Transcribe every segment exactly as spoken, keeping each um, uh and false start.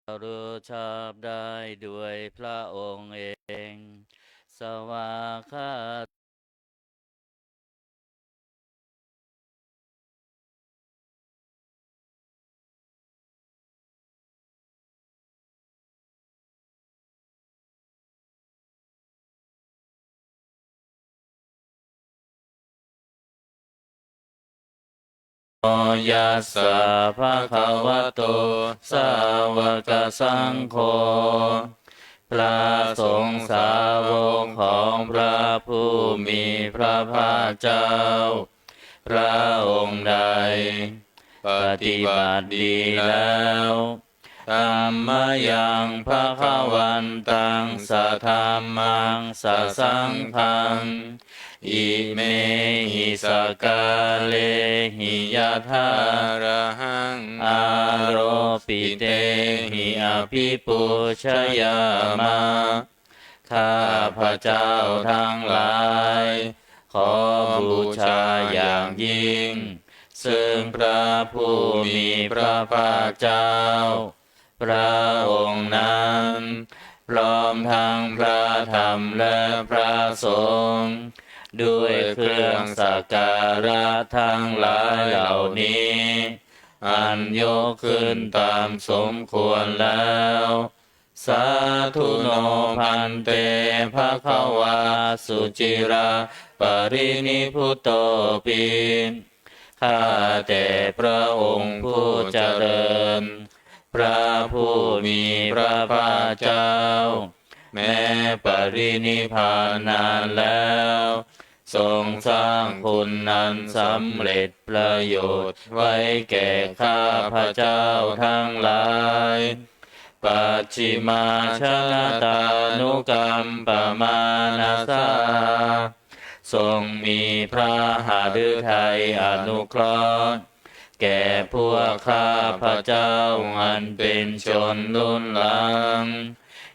รู้ชอบได้ด้วยพระองค์เอง สวากขา Yassa bhagavato sāvakasaṅgho พระสงฆ์สาวกของพระผู้มีพระภาคเจ้า พระองค์ใด ปฏิบัติดีแล้ว Dhammayaṃ bhagavantaṃ sadhammaṃ sasaṅghaṃ imehi sakkārehi yathārahaṃ āropitehi abhipūjayāma. ข้าพเจ้าทั้งหลาย ขอบูชาอย่างยิ่ง ซึ่งพระผู้มีพระภาคเจ้า พระองค์นั้น พร้อมทั้งพระธรรมและพระสงฆ์ ด้วยเครื่องสักการะทั้งหลายเหล่านี้ อันยกขึ้นตามสมควรแล้ว Sādhu no bhante bhagavā suciraparinibbutopi. ข้าแต่พระองค์ผู้เจริญ พระผู้มีพระภาคเจ้า แม้ปรินิพพานนานแล้ว ทรงสร้างคุณอันสำเร็จประโยชน์ไว้แก่ข้าพเจ้าทั้งหลาย Pacchimājanatānukampamānasā ทรงมีพระหฤทัยอนุเคราะห์ แก่พวกข้าพเจ้าอันเป็นชนรุ่นหลัง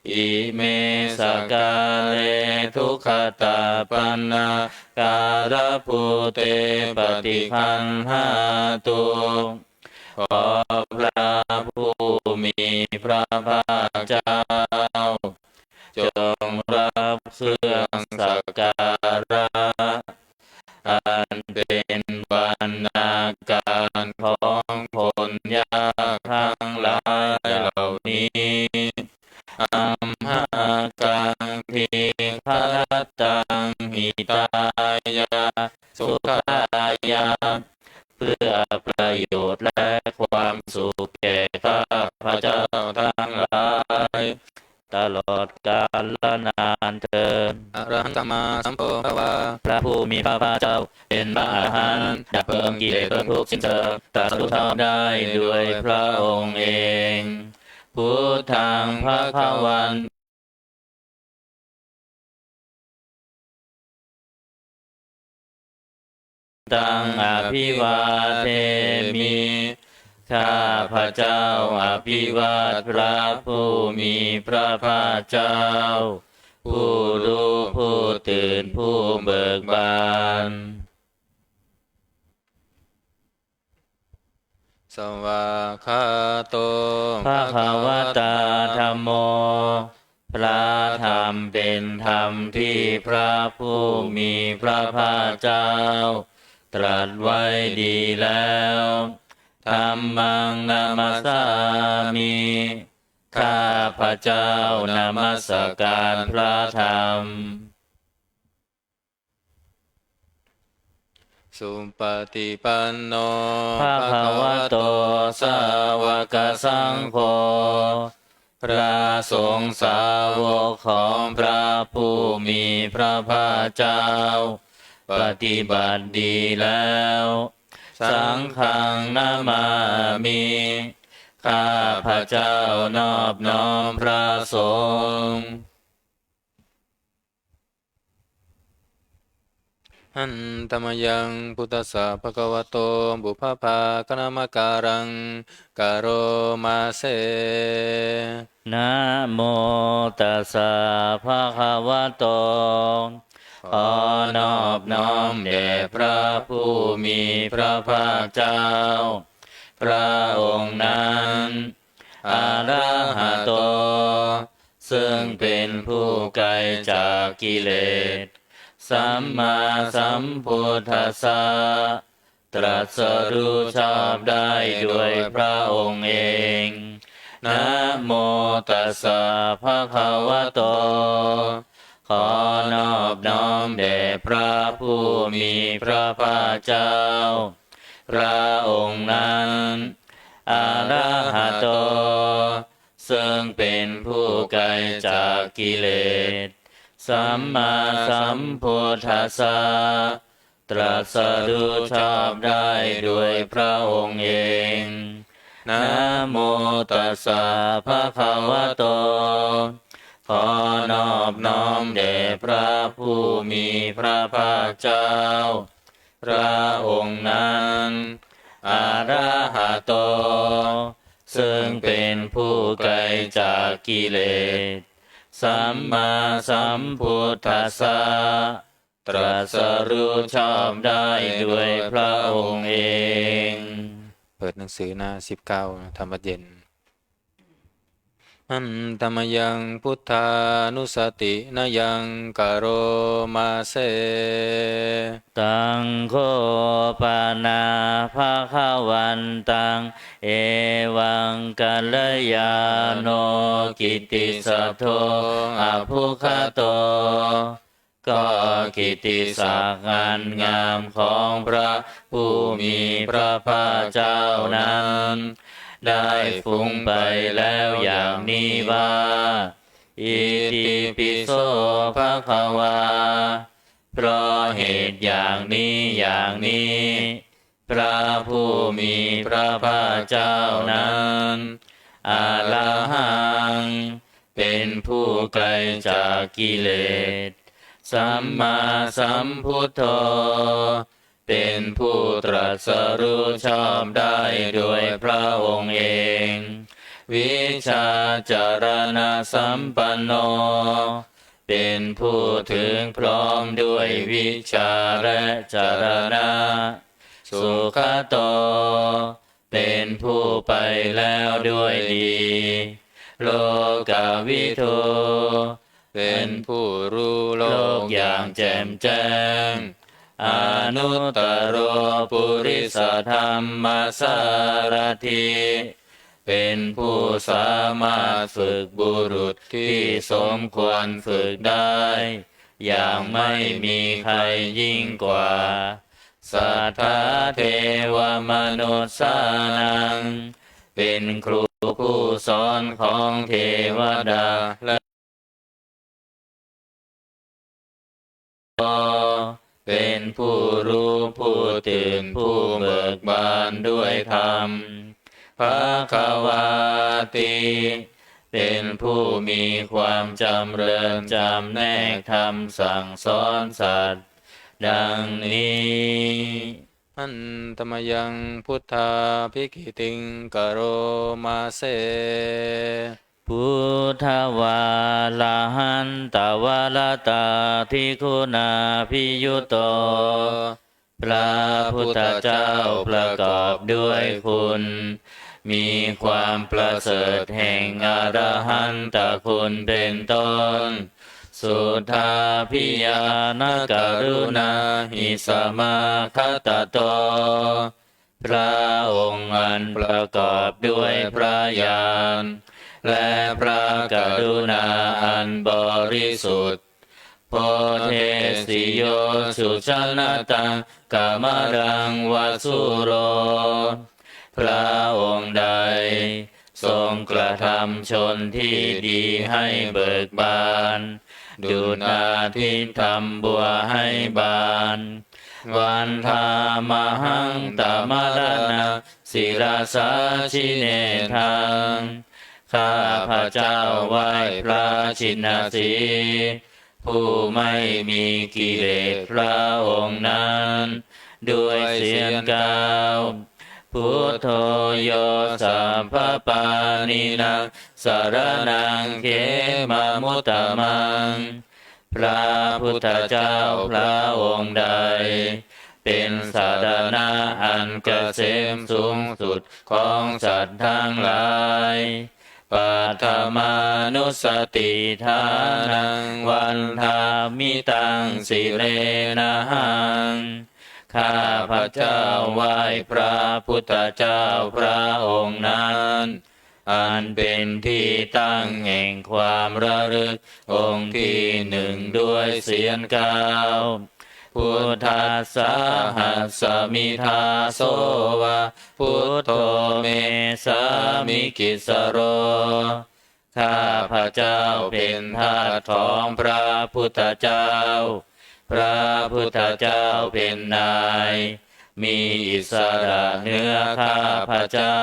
Ime sakkāre duggatapaṇṇākārabhūte paṭiggaṇhātu. ขอพระผู้มีพระภาคเจ้า จงรับเครื่องสักการะ อันเป็นบรรณาการของคนยากทั้งหลายเหล่านี้ Amhākaṃ dīgharattaṃ hitāya sukhāya เพื่อประโยชน์และความสุขแก่ข้าพเจ้าทั้งหลาย ตลอดกาลนานเทอญ Arahaṃ sammāsambuddho bhagavā พระผู้มีพระภาคเจ้าเป็นพระอรหันต์ ดับเพลิงกิเลสเพลิงทุกข์สิ้นเชิง ตรัสรู้ชอบได้ด้วยพระองค์เอง Buddhaṃ bhagavan taṃ abhivādemi ข้าพเจ้าอภิวาทพระผู้มีพระภาคเจ้า ผู้รู้ผู้ตื่นผู้เบิกบาน Svākkhāto bhagavatā dhammo พระธรรมเป็นธรรมที่พระผู้มีพระภาคเจ้า ตรัสไว้ดีแล้ว Dhammaṃ namassāmi ข้าพเจ้านมัสการพระธรรม Supaṭipanno bhagavato sāvakasaṅgho พระสงฆ์สาวกของพระผู้มีพระภาคเจ้า ปฏิบัติดีแล้ว Saṅghaṃ namāmi ข้าพเจ้านอบน้อมพระสงฆ์ Handa mayaṃ buddhassa bhagavato pubbabhāganamakāraṃ karoma se. Namo tassa bhagavato ขอนอบน้อมแด่พระผู้มีพระภาคเจ้า พระองค์นั้น arahato ซึ่งเป็นผู้ไกลจากกิเลส sammāsambuddhassa ตรัสรู้ชอบได้โดยพระองค์เอง namo tassa bhagavato ขอนอบน้อมแด่พระผู้มีพระภาคเจ้า พระองค์นั้น arahato ซึ่งเป็นผู้ไกลจากกิเลส sammāsambuddhassa ตรัสรู้ชอบได้โดยพระองค์เอง namo tassa bhagavato ขอนอบน้อมแด่พระผู้มีพระภาคเจ้า พระองค์นั้น arahato ซึ่งเป็นผู้ไกลจากกิเลส sammāsambuddhassa ตรัสรู้ชอบได้โดยพระองค์เอง เปิดหนังสือหน้าสิบเก้า ธรรมวัจเย็น Handa mayaṃ buddhānussatinayaṃ karoma se. Taṃ kho pana bhagavantaṃ evaṃ kalyāṇo kittisaddo abbhuggato ก็กิตติศักดิ์อันงามของพระผู้มีพระภาคเจ้านั้น ได้ฟุ้งไปแล้วอย่างนี้ว่า Itipi so bhagavā เพราะเหตุอย่างนี้อย่างนี้ พระผู้มีพระภาคเจ้านั้น arahaṃ เป็นผู้ไกลจากกิเลส sammāsambuddho เป็นผู้ตรัสรู้ชอบได้โดยพระองค์เอง vijjācaraṇasampanno เป็นผู้ถึงพร้อมด้วยวิชชาและจรณะ sugato เป็นผู้ไปแล้วด้วยดี lokavidū เป็นผู้รู้โลกอย่างแจ่มแจ้ง anuttaro purisadammasārathi เป็นผู้สามารถฝึกบุรุษที่สมควรฝึกได้ อย่างไม่มีใครยิ่งกว่า satthā devamanussānaṃ เป็นครูผู้สอนของเทวดาและ เป็นผู้รู้ผู้ตื่นผู้เบิกบานด้วยธรรม bhagavāti เป็นผู้มีความจำเริญจำแนกธรรมสั่งสอนสัตว์ ดังนี้ Handa mayaṃ buddhābhigītiṃ karoma se. Buddhavārahantavaratādiguṇābhiyutto พระพุทธเจ้าประกอบด้วยคุณ มีความประเสริฐแห่งอรหันตคุณเป็นต้น suddhābhiñāṇakaruṇāhi samāgatatto พระองค์อันประกอบด้วยพระญาณ และพระกรุณาอันบริสุทธิ์ bodhesi yo sujanataṃ kamalaṃ va sūro พระองค์ใดทรงกระทำชนที่ดีให้เบิกบาน ดุจนาทิตย์ทำบัวให้บาน vandāmahaṃ tamaraṇaṃ sirasā jinendaṃ ข้าพเจ้าไหว้พระชินสีห์ ผู้ไม่มีกิเลสพระองค์นั้น ด้วยเสียงกล่าว buddho yo sabbapāṇīnaṃ saraṇaṃ khemamuttamaṃ พระพุทธเจ้าพระองค์ใด เป็นสรณะอันเกษมสูงสุดของสัตว์ทั้งหลาย Paṭhamānussatiṭṭhānaṃ vandāmi taṃ sirenahaṃ ข้าพเจ้าไหว้พระพุทธเจ้าพระองค์นั้น อันเป็นที่ตั้งแห่งความระลึกองค์ที่หนึ่งด้วยเสียงกล่าว Buddhassāhasmi dāso va buddho me sāmikissaro ข้าพเจ้าเป็นทาสของพระพุทธเจ้า พระพุทธเจ้าเป็นนาย มีอิสระเหนือข้าพเจ้า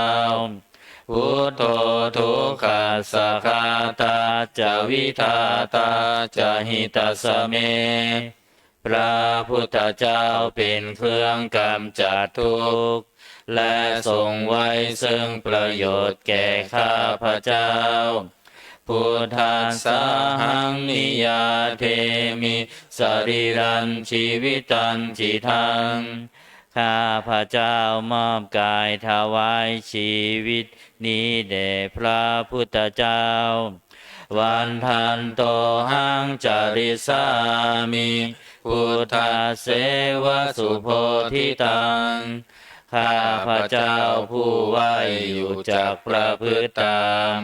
Buddho dukkhassa ghātā ca vidhātā ca hitassa me พระพุทธเจ้าเป็นเครื่องกำจัดทุกข์ และทรงไว้ซึ่งประโยชน์แก่ข้าพเจ้า Buddhassāhaṃ niyyādemi sarīrañjīvitañcidaṃ ข้าพเจ้ามอบกายถวายชีวิตนี้แด่พระพุทธเจ้า Vandantohaṃ carissāmi buddhasseva subodhitaṃ ข้าพเจ้าผู้ไหว้อยู่จักประพฤติตาม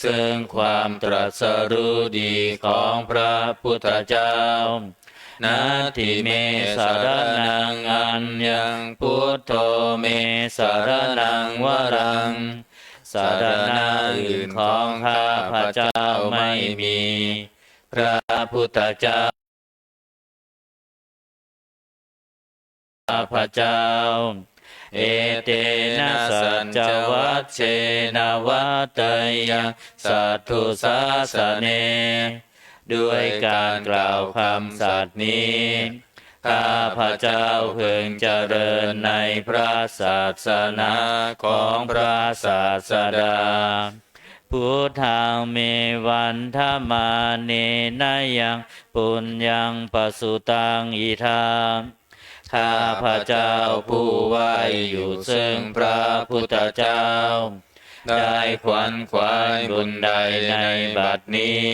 ซึ่งความตรัสรู้ดีของพระพุทธเจ้า Natthi me saraṇaṃ aññaṃ buddho me saraṇaṃ varaṃ สรณะอื่นของข้าพเจ้าไม่มี พระพุทธเจ้า ข้าพเจ้า Etena saccavajjena vaḍḍheyyaṃ satthu sāsane ด้วยการกล่าวคำสัตย์นี้ ข้าพเจ้าพึงเจริญในพระศาสนาของพระศาสดา Buddhaṃ me vandamānena yaṃ puññaṃ pasutaṃ idha ข้าพเจ้าผู้ไหว้อยู่ซึ่งพระพุทธเจ้า ได้ขวนขวายบุญใดในบัดนี้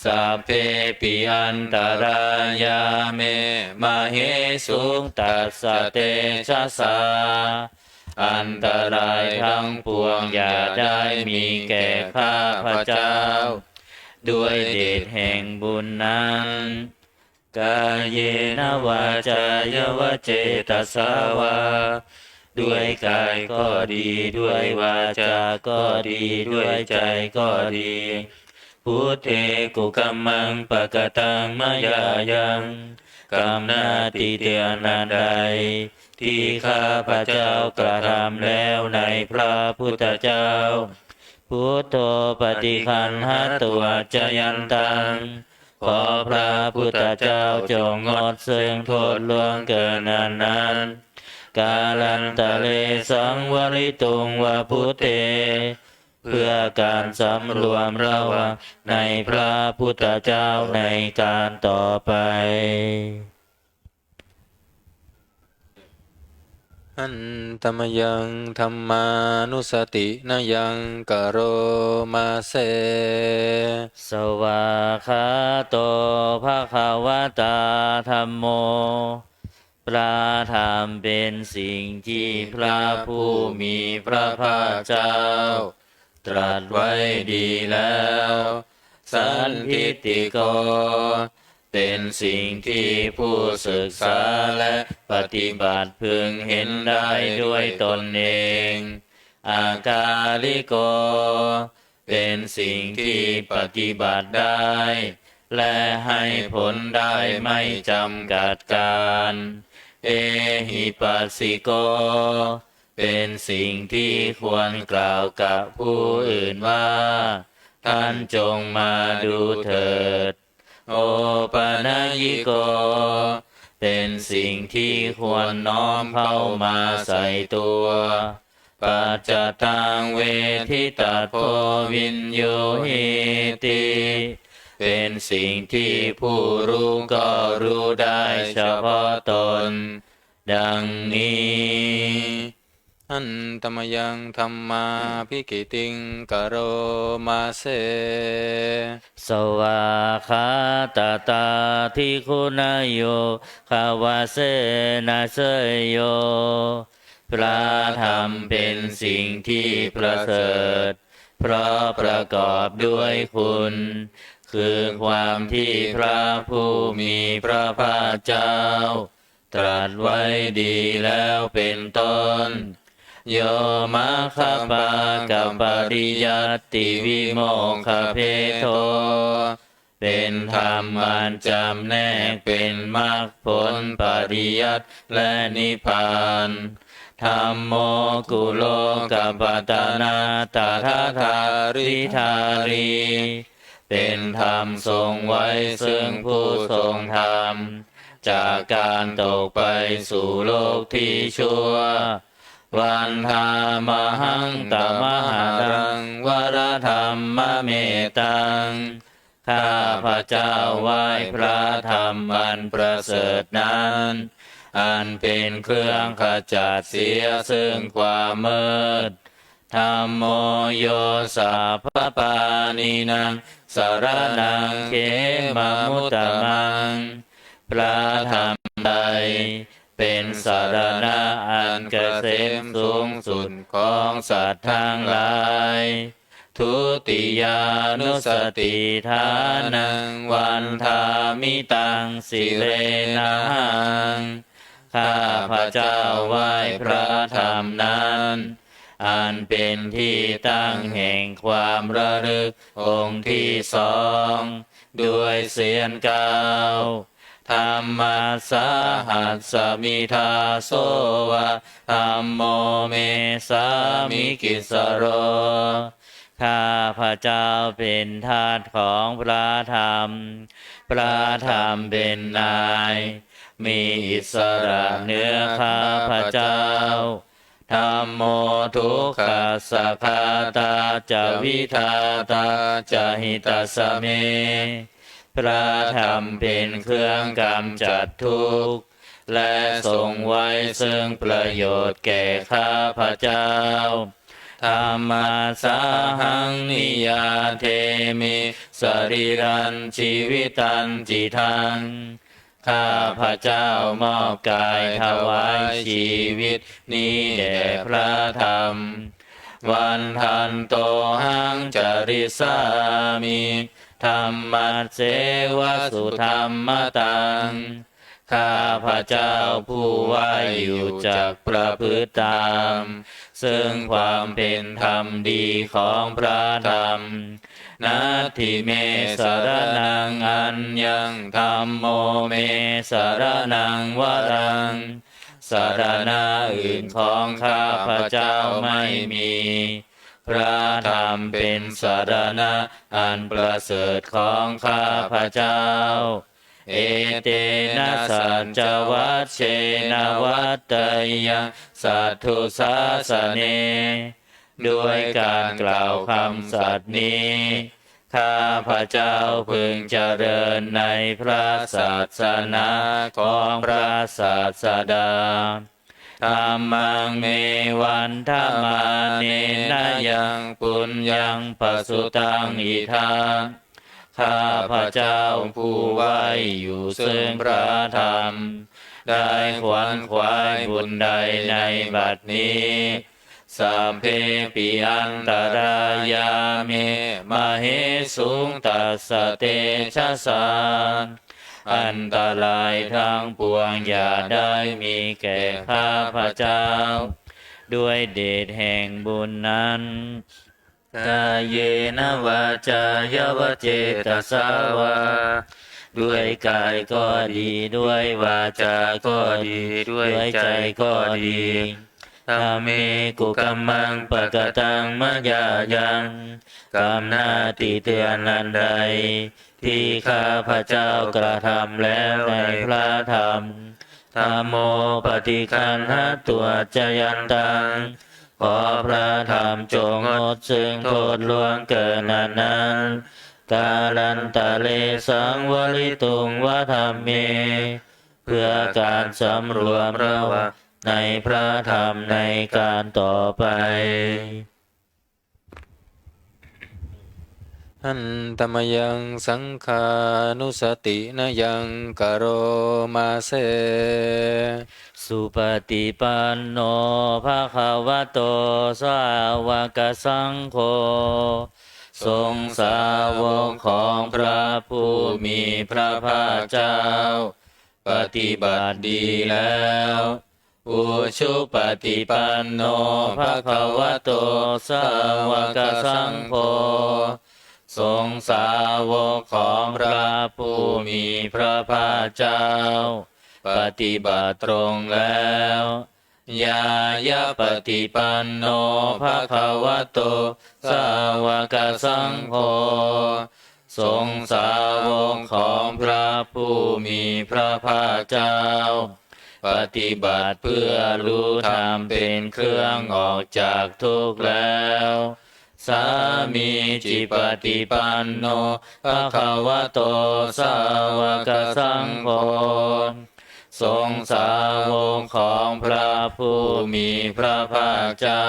Sabbepi antarāyā me māhesuṃ tassa tejasā อันตรายทั้งปวงอย่าได้มีแก่ข้าพเจ้า ด้วยเดชแห่งบุญนั้น Kāyena vācāya va cetasā vā ด้วยกายก็ดี ด้วยวาจาก็ดี ด้วยใจก็ดี Buddhe kukammaṃ pakataṃ mayā yaṃ กรรมหน้าที่อันใด ที่ข้าพเจ้ากระทำแล้วในพระพุทธเจ้า Buddho paṭiggaṇhatu accayantaṃ ขอพระพุทธเจ้าจงงดซึ่งโทษล่วงเกินอันนั้น Kālantare saṃvarituṃ va buddhe เพื่อการสำรวมระวังในพระพุทธเจ้าในการต่อไป Handa mayaṃ dhammānussatinayaṃ karoma se. Svākkhāto bhagavatā dhammo พระธรรมเป็นสิ่งที่พระผู้มีพระภาคเจ้า ตรัสไว้ดีแล้ว Sandiṭṭhiko เป็นสิ่งที่ผู้ศึกษาและปฏิบัติพึงเห็นได้ด้วยตนเอง Akāliko เป็นสิ่งที่ปฏิบัติได้ และให้ผลได้ไม่จำกัดกาล Ehipassiko เป็นสิ่งที่ควรกล่าวกับผู้อื่นว่า ท่านจงมาดูเถิด Opanayiko เป็นสิ่งที่ควรน้อมเข้ามาใส่ตัว Paccattaṃ veditabbo viññūhīti เป็นสิ่งที่ผู้รู้ก็รู้ได้เฉพาะตน ดังนี้ Handa mayaṃ dhammābhigītiṃ karoma se. Svākkhātatādiguṇayogavasena seyyo. พระธรรมเป็นสิ่งที่ประเสริฐ เพราะประกอบด้วยคุณ คือความที่พระผู้มีพระภาคเจ้า ตรัสไว้ดีแล้วเป็นต้น Yo maggaphagapariyattavimokkhabhedo. เป็นธรรมอันจำแนกเป็นมรรคผลปริยัติและนิพพาน Dhammo kulokapatanā tadadhāridhārī. เป็นธรรมทรงไว้ซึ่งผู้ทรงธรรม จากการตกไปสู่โลกที่ชั่ว Vandāmahaṃ tamaharaṃ varadhammametaṃ. ข้าพเจ้าไหว้พระธรรมอันประเสริฐนั้น อันเป็นเครื่องขจัดเสียซึ่งความมืด Dhammo yo sabbapāṇīnaṃ saraṇaṃ khemamuttamaṃ. พระธรรมใดเป็นสรณะอันเกษมสูงสุดของสัตว์ทั้งหลาย Dutiyānussatiṭṭhānaṃ vandāmi taṃ sirenahaṃ. ข้าพเจ้าไหว้พระธรรมนั้น อันเป็นที่ตั้งแห่งความระลึกองค์ที่สอง ด้วยเสียงกล่าว Dhammassāhasmi dāso va dhammo me sāmikissaro. ข้าพเจ้าเป็นทาสของพระธรรม พระธรรมเป็นนาย มีอิสระเหนือข้าพเจ้า Dhammo dukkhassa ghātā ca vidhātā ca hitassa me. พระธรรมเป็นเครื่องกำจัดทุกข์ และทรงไว้ซึ่งประโยชน์แก่ข้าพเจ้า Dhammassāhaṃ niyyādemi sarīrañjīvitañcidaṃ. ข้าพเจ้ามอบกายถวายชีวิตนี้แด่พระธรรม Vandantohaṃ carissāmi dhammasseva sudhammataṃ. ข้าพเจ้าผู้ไหว้อยู่จักประพฤติตาม ซึ่งความเป็นธรรมดีของพระธรรม Natthi me saraṇaṃ aññaṃ dhammo me saraṇaṃ varaṃ. สรณะอื่นของข้าพเจ้าไม่มี พระธรรมเป็นสรณะอันประเสริฐของข้าพเจ้า Etena saccavajjena vaḍḍheyyaṃ satthu sāsane. ด้วยการกล่าวคำสัตย์นี้ ข้าพเจ้าพึงเจริญในพระศาสนาของพระศาสดา Dhammaṃ me vandamānena yaṃ puññaṃ pasutaṃ idha. ข้าพเจ้าผู้ไหว้อยู่ซึ่งพระธรรม ได้ขวนขวายบุญใดในบัดนี้ Sabbepi antarāyā me māhesuṃ tassa tejasā. อันตรายทั้งปวงอย่าได้มีแก่ข้าพเจ้า ด้วยเดชแห่งบุญนั้น Kāyena vācāya va cetasā vā. ด้วยกายก็ดี ด้วยวาจาก็ดี ด้วยใจก็ดี Dhamme kukammaṃ pakataṃ mayā yaṃ. กรรมหน้าติเตือนอันใด ที่ข้าพเจ้า กระทำแล้วในพระธรรม Dhammo paṭiggaṇhatu accayantaṃ. ขอพระธรรมจงงดซึ่งโทษล่วงเกินอันนั้น Kālantare saṃvarituṃ va dhamme. เพื่อการสำรวมระวังในพระธรรมในการต่อไป Handa mayaṃ saṅghānussatinayaṃ karoma se. Supaṭipanno bhagavato sāvakasaṅgho. สงฆ์สาวกของพระผู้มีพระภาคเจ้า ปฏิบัติดีแล้ว Ujupaṭipanno bhagavato sāvakasaṅgho. สงฆ์สาวกของพระผู้มีพระภาคเจ้า ปฏิบัติตรงแล้ว Ñāyapaṭipanno bhagavato sāvakasaṅgho. สงฆ์สาวกของพระผู้มีพระภาคเจ้า ปฏิบัติเพื่อรู้ธรรมเป็นเครื่องออกจากทุกข์แล้ว Sāmīcipaṭipanno bhagavato sāvakasaṅgho. สงฆ์สาวกของพระผู้มีพระภาคเจ้า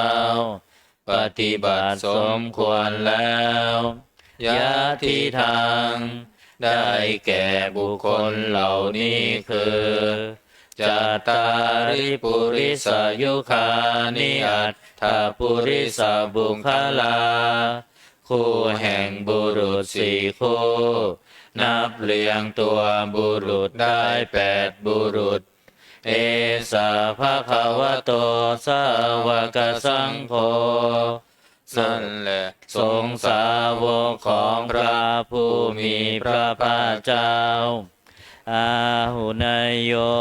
ปฏิบัติสมควรแล้ว Yadidaṃ ได้แก่บุคคลเหล่านี้คือ Cattāri purisayugāni aṭṭha purisapuggalā. คู่แห่งบุรุษสี่คู่ นับเรียงตัวบุรุษได้แปดบุรุษ Esa bhagavato sāvakasaṅgho. นั่นแหละสงฆ์สาวกของพระผู้มีพระภาคเจ้า Āhuneyyo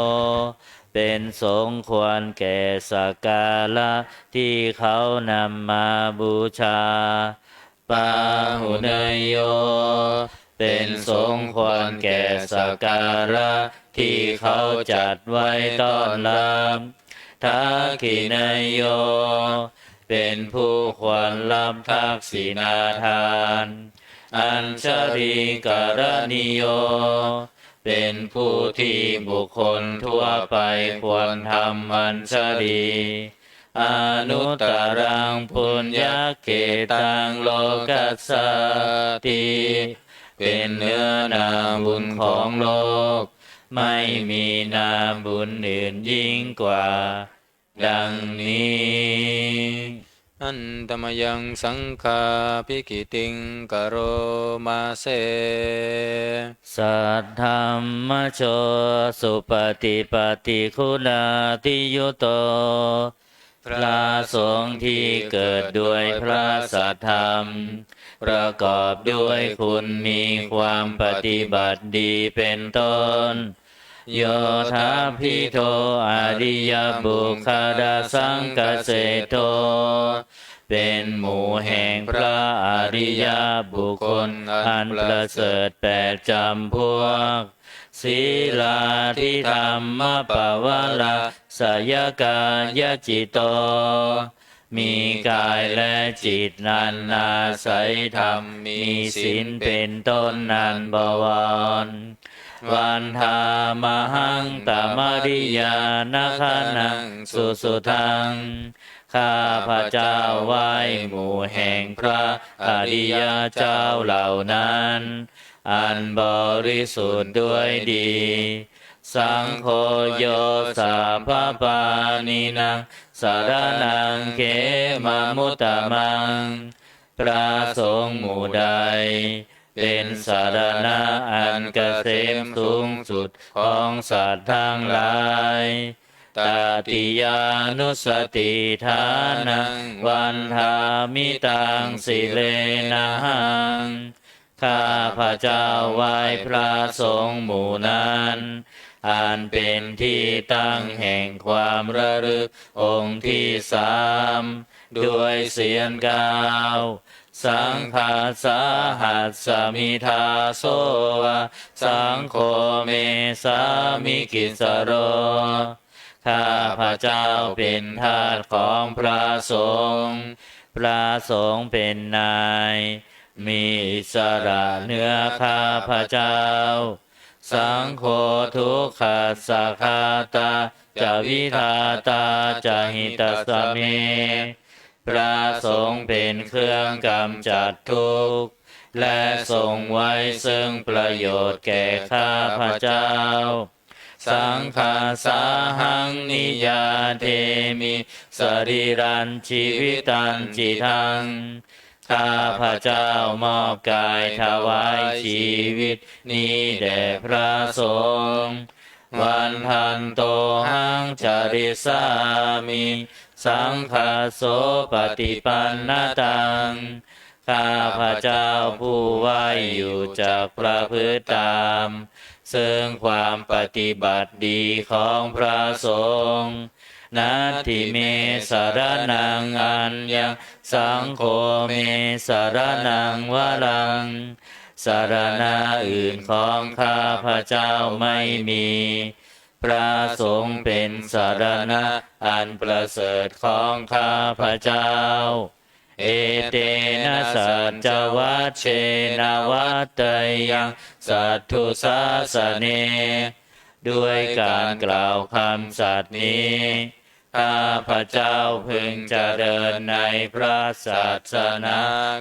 เป็นสงฆ์ควรแก่สักการะที่เขานำมาบูชา Pāhuneyyo เป็นสงฆ์ควรแก่สักการะที่เขาจัดไว้ต้อนรับ Dakkhiṇeyyo เป็นผู้ควรรับทักษิณาทาน Añjalikaraṇīyo เป็นผู้ที่บุคคลทั่วไปควรทำอัญชลี Anuttaraṃ puññakkhettaṃ lokassāti. เป็นเนื้อนาบุญของโลก ไม่มีนาบุญอื่นยิ่งกว่า ดังนี้ Handa mayaṃ saṅghābhigītiṃ karoma se. Saddhammajo supaṭipattiguṇādiyutto. พระสงฆ์ที่เกิดด้วยพระสัทธรรม ประกอบด้วยคุณมีความปฏิบัติดีเป็นต้น Yodapīto ariyapuggalasaṅghaseṭṭho. เป็นหมู่แห่งพระอริยบุคคลอันประเสริฐแปดจำพวก Sīlādidhammapavarāsayakāyacitto. มีกายและจิตอันอาศัยธรรม มีศีลเป็นต้นอันบวร Vandāmahaṃ tamariyanagaṇaṃ susuddhaṃ. ข้าพเจ้าไหว้หมู่แห่งพระอริยเจ้าเหล่านั้น อันบริสุทธิ์ด้วยดี Saṅgho yo sabbapāṇīnaṃ saraṇaṃ khemamuttamaṃ. พระสงฆ์หมู่ใด เป็นสรณะอันเกษมสูงสุดของสัตว์ทั้งหลาย Tatiyānussatiṭṭhānaṃ vandāmi taṃ sirenahaṃ. ข้าพเจ้าไหว้พระสงฆ์หมู่นั้น อันเป็นที่ตั้งแห่งความระลึกองค์ที่สาม ด้วยเสียงกล่าว Saṅghassāhasmi dāso va saṅgho me sāmikissaro. ข้าพเจ้าเป็นทาสของพระสงฆ์ พระสงฆ์เป็นนาย มีอิสระเหนือข้าพเจ้า Saṅgho dukkhassa ghātā ca vidhātā ca hitassa me. พระสงฆ์เป็นเครื่องกำจัดทุกข์ และทรงไว้ซึ่งประโยชน์แก่ข้าพเจ้า Saṅghassa haṃ niyyādemi sarīrañjīvitañcidaṃ. ข้าพเจ้ามอบกายถวายชีวิตนี้แด่พระสงฆ์ Vandantohaṃ carissāmi saṅghassopaṭipannataṃ. ข้าพเจ้าผู้ไหว้อยู่จักประพฤติตาม ซึ่งความปฏิบัติดีของพระสงฆ์ Natthi me saraṇaṃ aññaṃ, saṅgho me saraṇaṃ varaṃ. สรณะอื่นของข้าพเจ้าไม่มี พระสงฆ์เป็นสรณะอันประเสริฐของข้าพเจ้า Etena saccavajjena vaḍḍheyyaṃ satthu sāsane. ด้วยการกล่าวคำสัตย์นี้ ข้าพเจ้าพึงเจริญในพระศาสนา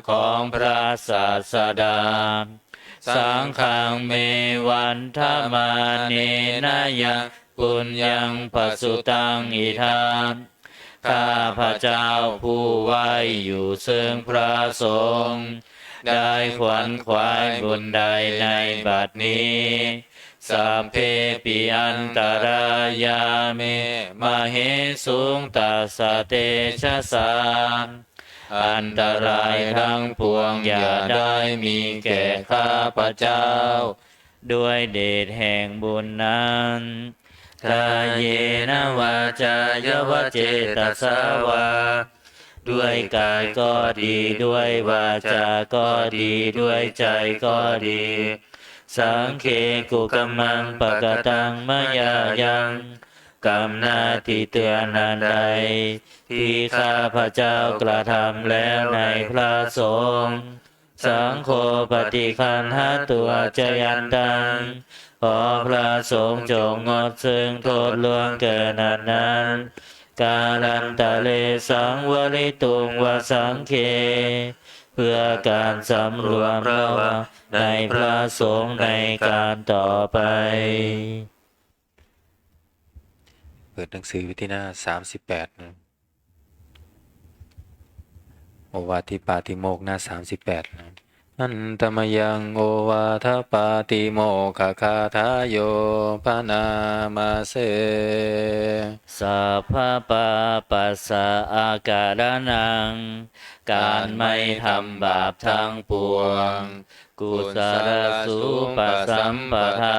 ของพระศาสดา Saṅghaṃ me vandamānena yaṃ puññaṃ pasutaṃ idha. ข้าพเจ้าผู้ไหว้อยู่ซึ่งพระสงฆ์ ได้ขวนขวายบุญใดในบัดนี้ Sabbepi antarāyā me māhesuṃ tassa tejasā. อันตรายทั้งปวงอย่าได้มีแก่ข้าพเจ้า ด้วยเดชแห่งบุญนั้น Kāyena vācāya va cetasā vā. ด้วยกายก็ดี ด้วยวาจาก็ดี ด้วยใจก็ดี Saṅghe kukammaṃ pakataṃ mayā yaṃ. กรรมหน้าที่เตือนอันใด ที่ข้าพเจ้ากระทำแล้วในพระสงฆ์ Saṅgho paṭiggaṇhatu accayantaṃ. ขอพระสงฆ์จงงดซึ่งโทษล่วงเกินอันนั้น Kālantare saṃvarituṃ va saṅghe. เพื่อการสำรวมระวังในพระสงฆ์ในการต่อไป เปิดหนังสือไปที่หน้าสามสิบแปดนะ โอวาทที่ปาติโมกข์หน้าสามสิบแปดนะ Handa mayaṃ ovādhapātimokkhagāthāyo bhaṇāma se. Sabbapāpassa akaraṇaṃ. การไม่ทำบาปทั้งปวง Kusalasūpasampadā.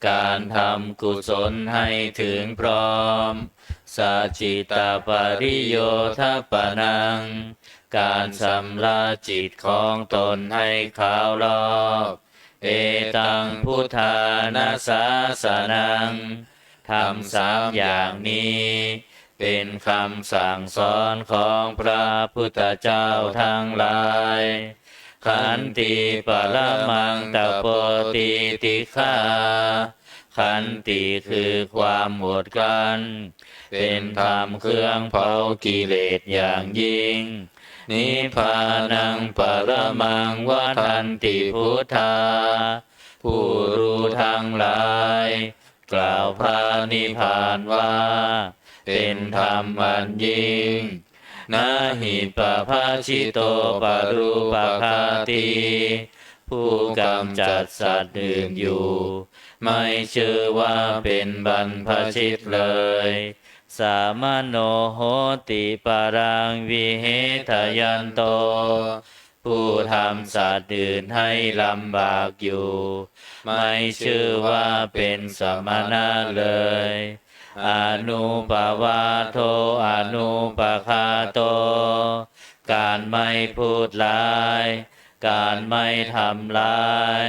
การทำกุศลให้ถึงพร้อม Sacittapariyodapanaṃ. การชำระจิตของตนให้ขาวรอบ Etaṃ buddhāna sāsanaṃ. ธรรมสามอย่างนี้ เป็นคำสั่งสอนของพระพุทธเจ้าทั้งหลาย Khanti paramaṃ tapo titikkhā. ขันติคือความอดกลั้น เป็นธรรมเครื่องเผากิเลสอย่างยิ่ง Nibbānaṃ paramaṃ vadanti buddhā. ผู้รู้ทั้งหลาย กล่าวพระนิพพานว่า เป็นธรรมอันยิ่ง Na hi pabhājito parūpaghātī. ผู้กำจัดสัตว์อื่นอยู่ ไม่ชื่อว่าเป็นบรรพชิตเลย Samāno hoti paraṃ vihetayanto. ผู้ทำสัตว์อื่นให้ลำบากอยู่ ไม่ชื่อว่าเป็นสมณะเลย Anūpavādo anūpaghāto. การไม่พูดร้าย การไม่ทำร้าย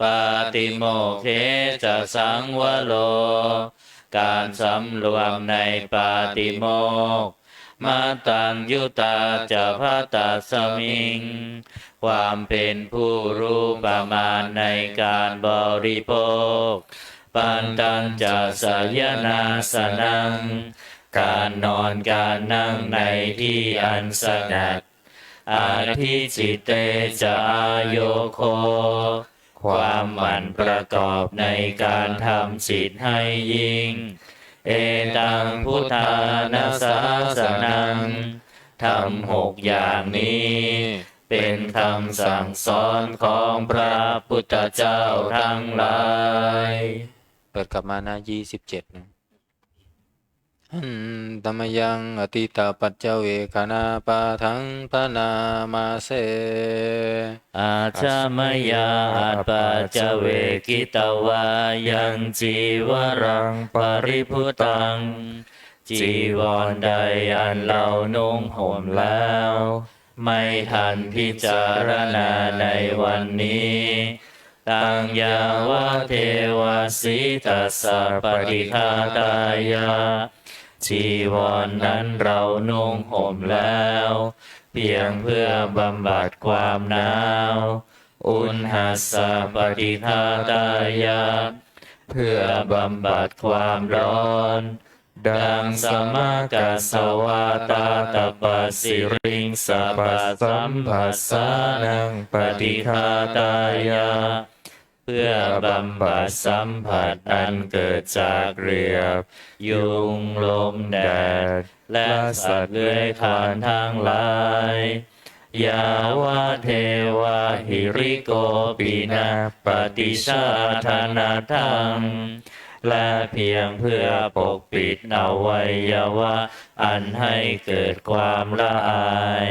Pātimokkhe ca saṃvaro. การสำรวมในปาติโมกข์ Mattaṃ yutā ca bhaddasmiṃ. ความเป็นผู้รู้ประมาณในการบริโภค Pantañca sayanaṃ āsanaṃ การนอนการนั่งในที่อันสงัด Adhicitte ca āyogo ความหมั่นประกอบในการทำจิตให้ยิ่ง Etaṃ buddhāna sāsanaṃ ธรรมหกอย่างนี้ เป็นคำสั่งสอนของพระพุทธเจ้าทั้งหลาย เปิดกลับมาหน้ายี่สิบเจ็ดนะ Handa mayaṃ atītapaccavekkhaṇapāṭhaṃ bhaṇāma se. Ajja mayā appaccavekkhitvā yaṃ cīvaraṃ paribhuttaṃ จีวรใดอันเรานุ่งห่มแล้ว ไม่ทันพิจารณาในวันนี้ Taṃ yāvadeva sītassa paṭighātāya จีวรนั้นเรานุ่งห่มแล้ว เพียงเพื่อบำบัดความหนาว Uṇhassa paṭighātāya เพื่อบำบัดความร้อน Daṃsamakasavātātapasiriṃsapasamphassānaṃ paṭighātāya เพื่อบำบัดสัมผัสอันเกิดจากเหลือบ ยุง ลม แดด และสัตว์เลื้อยคลานทั้งหลาย Yāvadeva hirikopinapaṭicchādanatthaṃ และเพียงเพื่อปกปิดอวัยวะอันให้เกิดความละอาย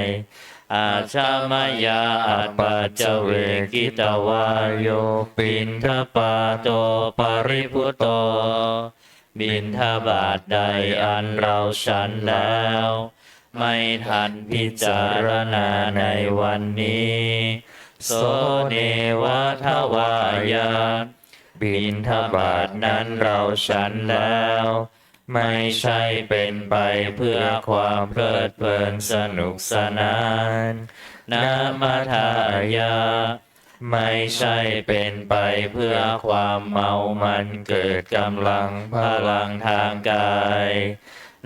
Ajja mayā appaccavekkhitvā yo piṇḍapāto paribhutto บิณฑบาตใดอันเราฉันแล้ว ไม่ทันพิจารณาในวันนี้ So neva davāya บิณฑบาตนั้นเราฉันแล้ว ไม่ใช่เป็นไปเพื่อความเพลิดเพลินสนุกสนาน Na madāya ไม่ใช่เป็นไปเพื่อความเมามันเกิดกำลังพลังทางกาย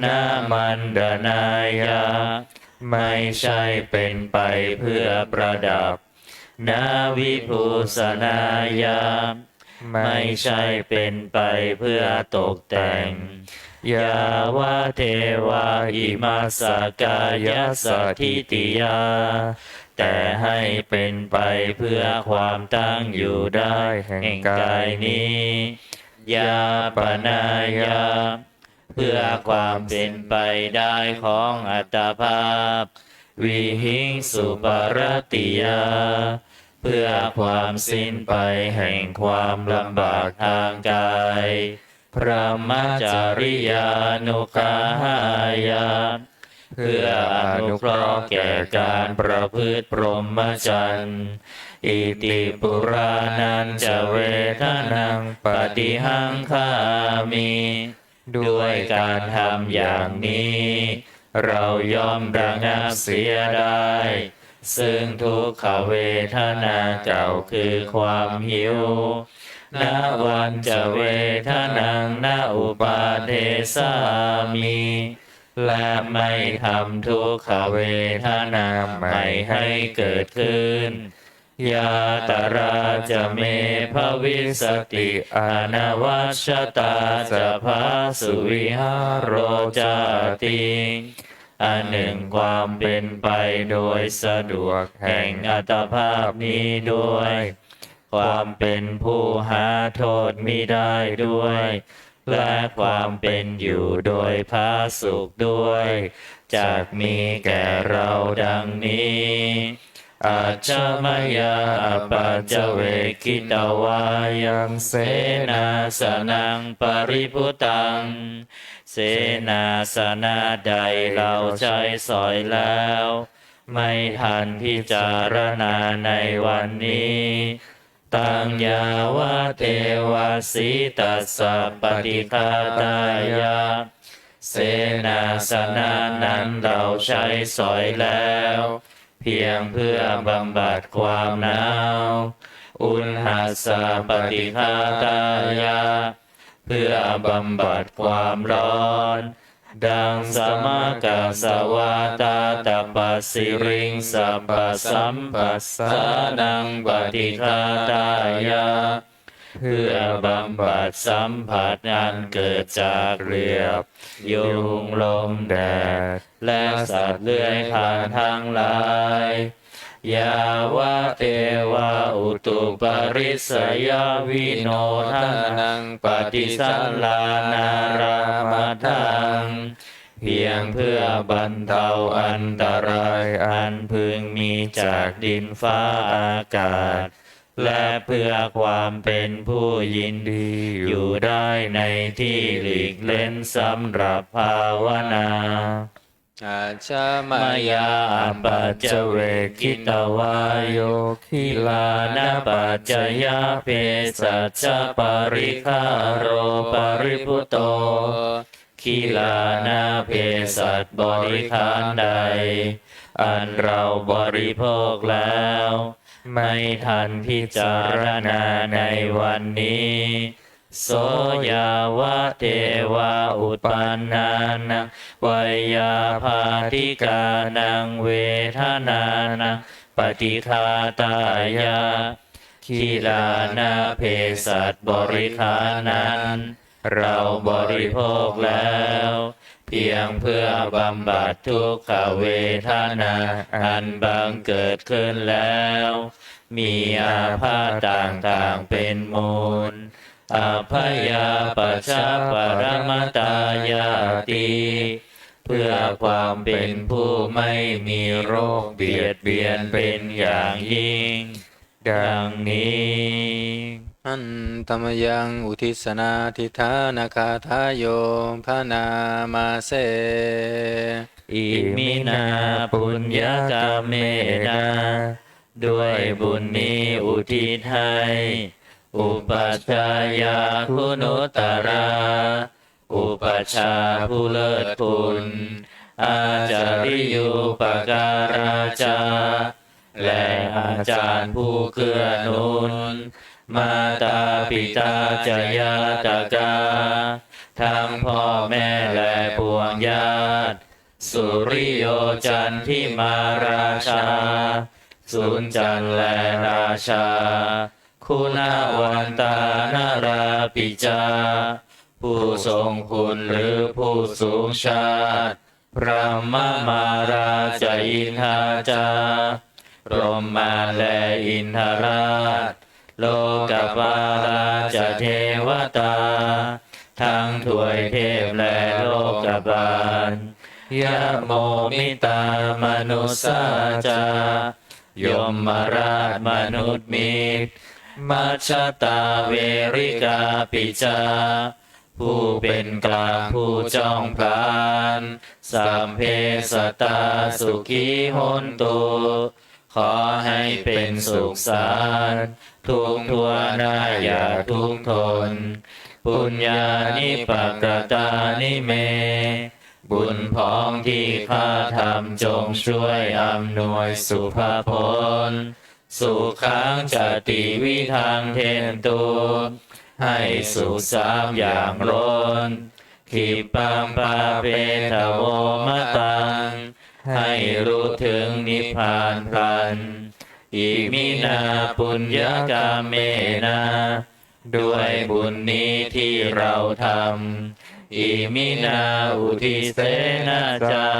Na maṇḍanāya ไม่ใช่เป็นไปเพื่อประดับ Na vibhūsanāya ไม่ใช่เป็นไปเพื่อตกแต่ง Yāvadeva imassa kāyassa ṭhitiyā แต่ให้เป็นไปเพื่อความตั้งอยู่ได้แห่งกายนี้ Yāpanāya เพื่อความเป็นไปได้ของอัตภาพ Vihiṃsuparatiyā เพื่อความสิ้นไปแห่งความลำบากทางกาย Brahmacariyānuggahāya เพื่ออนุเคราะห์แก่การประพฤติพรหมจรรย์ Iti purāṇañca vedanaṃ paṭihaṅkhāmi ด้วยการทำอย่างนี้ เราย่อมระงับเสียได้ ซึ่งทุกขเวทนาเก่าคือความหิว Navañca vedanaṃ na uppādessāmi และไม่ทำทุกขเวทนาใหม่ให้เกิดขึ้น Yātrā ca me bhavissati anavajjatā ca phāsuvihāro cāti อันหนึ่งความเป็นไปโดยสะดวกแห่งอัตภาพนี้ด้วย ความเป็นผู้หาโทษมิได้ด้วย และความเป็นอยู่โดยผาสุกด้วย จักมีแก่เราดังนี้ Ajja mayā appaccavekkhitvā yaṃ senāsanaṃ paribhuttaṃ เสนาสนะใดเราใช้สอยแล้ว ไม่ทันพิจารณาในวันนี้ Taṃ yāvadeva sītassa paṭighātāya เสนาสนะนั้นเราใช้สอยแล้ว เพียงเพื่อบำบัดความหนาว uṇhassa paṭighātāya เพื่อบำบัดความร้อน daṃsamakasavātātapasiriṃsapasamphassānaṃ paṭighātāya เพื่อบำบัดสัมผัสอันเกิดจากเหลือบ ยุง ลม แดด และสัตว์เลื้อยคลานทั้งหลาย yāvadeva utuparissayavinodanaṃ paṭisallānārāmatthaṃ เพียงเพื่อบรรเทาอันตรายอันพึงมีจากดินฟ้าอากาศ และเพื่อความเป็นผู้ยินดีอยู่ได้ในที่หลีกเล้นสำหรับภาวนา ajja mayā apaccavekkhitvā yo gilānapaccayabhesajjaparikkhāro paribhuto gilānaเภสัชบริขารใด อันเราบริโภคแล้ว ไม่ทันพิจารณาในวันนี้ so yāvadeva uppannānaṃ veyyābādhikānaṃ vedanānaṃ paṭighātāya gilānaเภสัชบริขารนั้น เราบริโภคแล้ว เพียงเพื่อบำบัดทุกขเวทนาอันบังเกิดขึ้นแล้ว มีอาพาธต่างๆเป็นมูล abyāpajjhaparamatāyāti เพื่อความเป็นผู้ไม่มีโรคเบียดเบียนเป็นอย่างยิ่ง ดังนี้ Handa mayaṃ uddissanādhiṭṭhānagāthāyo bhaṇāma se. Iminā puññakammena ด้วยบุญนี้อุทิศให้ upajjhāyā guṇuttarā อุปัชฌาย์ผู้เลิศคุณ ācariyūpakārā ca และอาจารย์ผู้เกื้อหนุน mātā pitā ca ñātakā ทั้งพ่อแม่และปวงญาติ suriyo candimā rājā สุนจันทร์และราชา guṇavantā narāpi ca ผู้ทรงคุณหรือผู้สูงชาติ brahmamārā ca indā ca พรหมมารและอินทราช lokapālā ca devatā ทั้งทวยเทพและโลกบาล yamo mittā manussā ca ยมราชมนุษย์มิตร majjhattā verikāpi ca ผู้เป็นกลางผู้จ้องผลาญ sabbe sattā sukhī hontu ขอให้เป็นสุขสันต์ ทุกข์ทั่วหน้าอย่าทุกข์ทน puññāni pakatāni me บุญพ้องที่ข้าทำจงช่วยอำนวยสุภผล sukhaṃ ca tividhaṃ dentu ให้สุขสามอย่างล้น khippaṃ pāpetha vo mataṃ ให้รู้ถึงนิพพานพลัน iminā puññakammena ด้วยบุญนี้ที่เราทำ iminā uddisena ca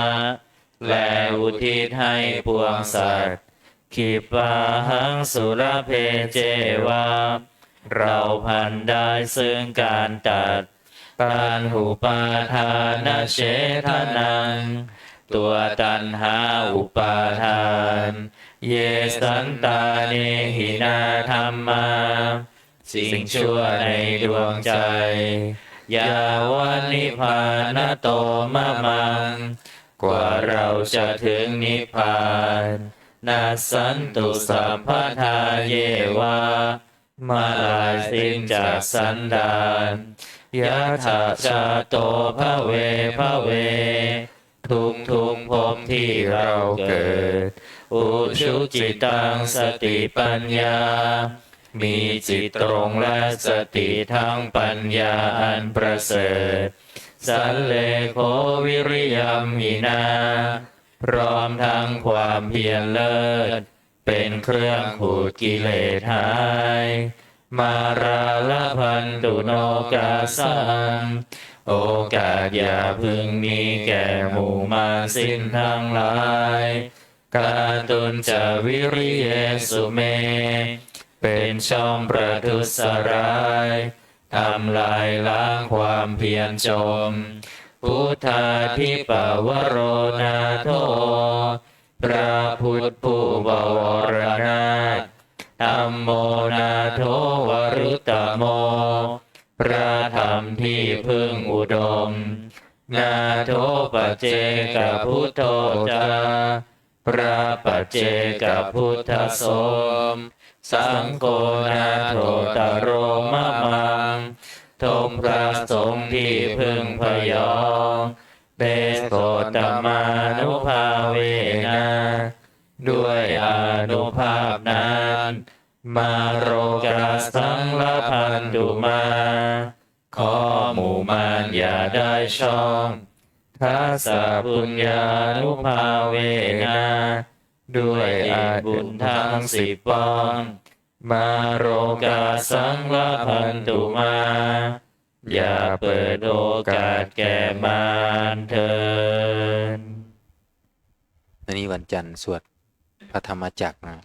และอุทิศให้ปวงสัตว์ khippāhaṃ sulabhe ceva เราพลันได้ซึ่งการตัด taṇhupādānachedanaṃ ตัวตัณหาอุปาทาน ye santāne hinā dhammā สิ่งชั่วในดวงใจ yāvanibbānato mamaṃ กว่าเราจะถึงนิพพาน nassantu sabbadā yeva เมื่อลายสิ้นจากสันดาน yattha jāto bhave bhave ทุกทุกๆภพที่เราเกิด อุชุจิตัง สติปัญญา มีจิตตรงและสติทั้งปัญญาอันประเสริฐ สัลเลโข วิริยัมหินา พร้อมทั้งความเพียรเลิศ เป็นเครื่องขูดกิเลสหาย มาราลพันตุโนกาสัง โอกาสอย่าพึงมีแก่หมู่มารสิ้นทั้งหลาย กาตุญจะ วิริเยสุเม เป็นช่องประทุษร้าย ทำลายล้างความเพียรจม พุทธาธิปวโรนาโถ พระพุทธผู้บวรนาถ ธัมโมนาโถ วรุตตโม พระธรรมที่พึ่งอุดม นาโถ ปัจเจกพุทโธ จา พระปัจเจกพุทธสม สังโฆนาโถตโรมะมัง ทบพระสงฆ์ที่พึ่งพยอง เตโสตมานุภาเวนะ ด้วยอานุภาพนั้น มาโรกาสังลพันตุมา ขอหมู่มารอย่าได้ช่อง ทัสสะปุญญานุภาเวนะ ด้วยอานิสงส์บุญทั้งสิบปอง มาโรกาสังลพันตุมา อย่าเปิดโอกาสแก่มารเถิด อันนี้วันจันทร์สวดพระธรรมจักรนะ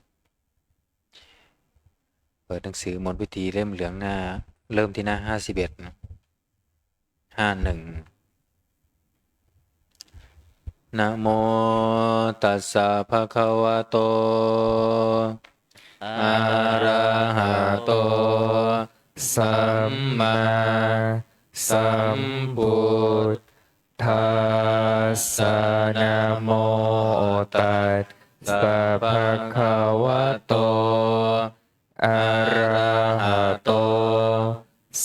เปิดหนังสือมนต์วิธีเล่มเหลืองหน้า เริ่มที่หน้าห้าสิบเอ็ดนะ ห้าหนึ่ง Namo tassa bhagavato arahato sammāsambuddhassa. Namo tassa bhagavato arahato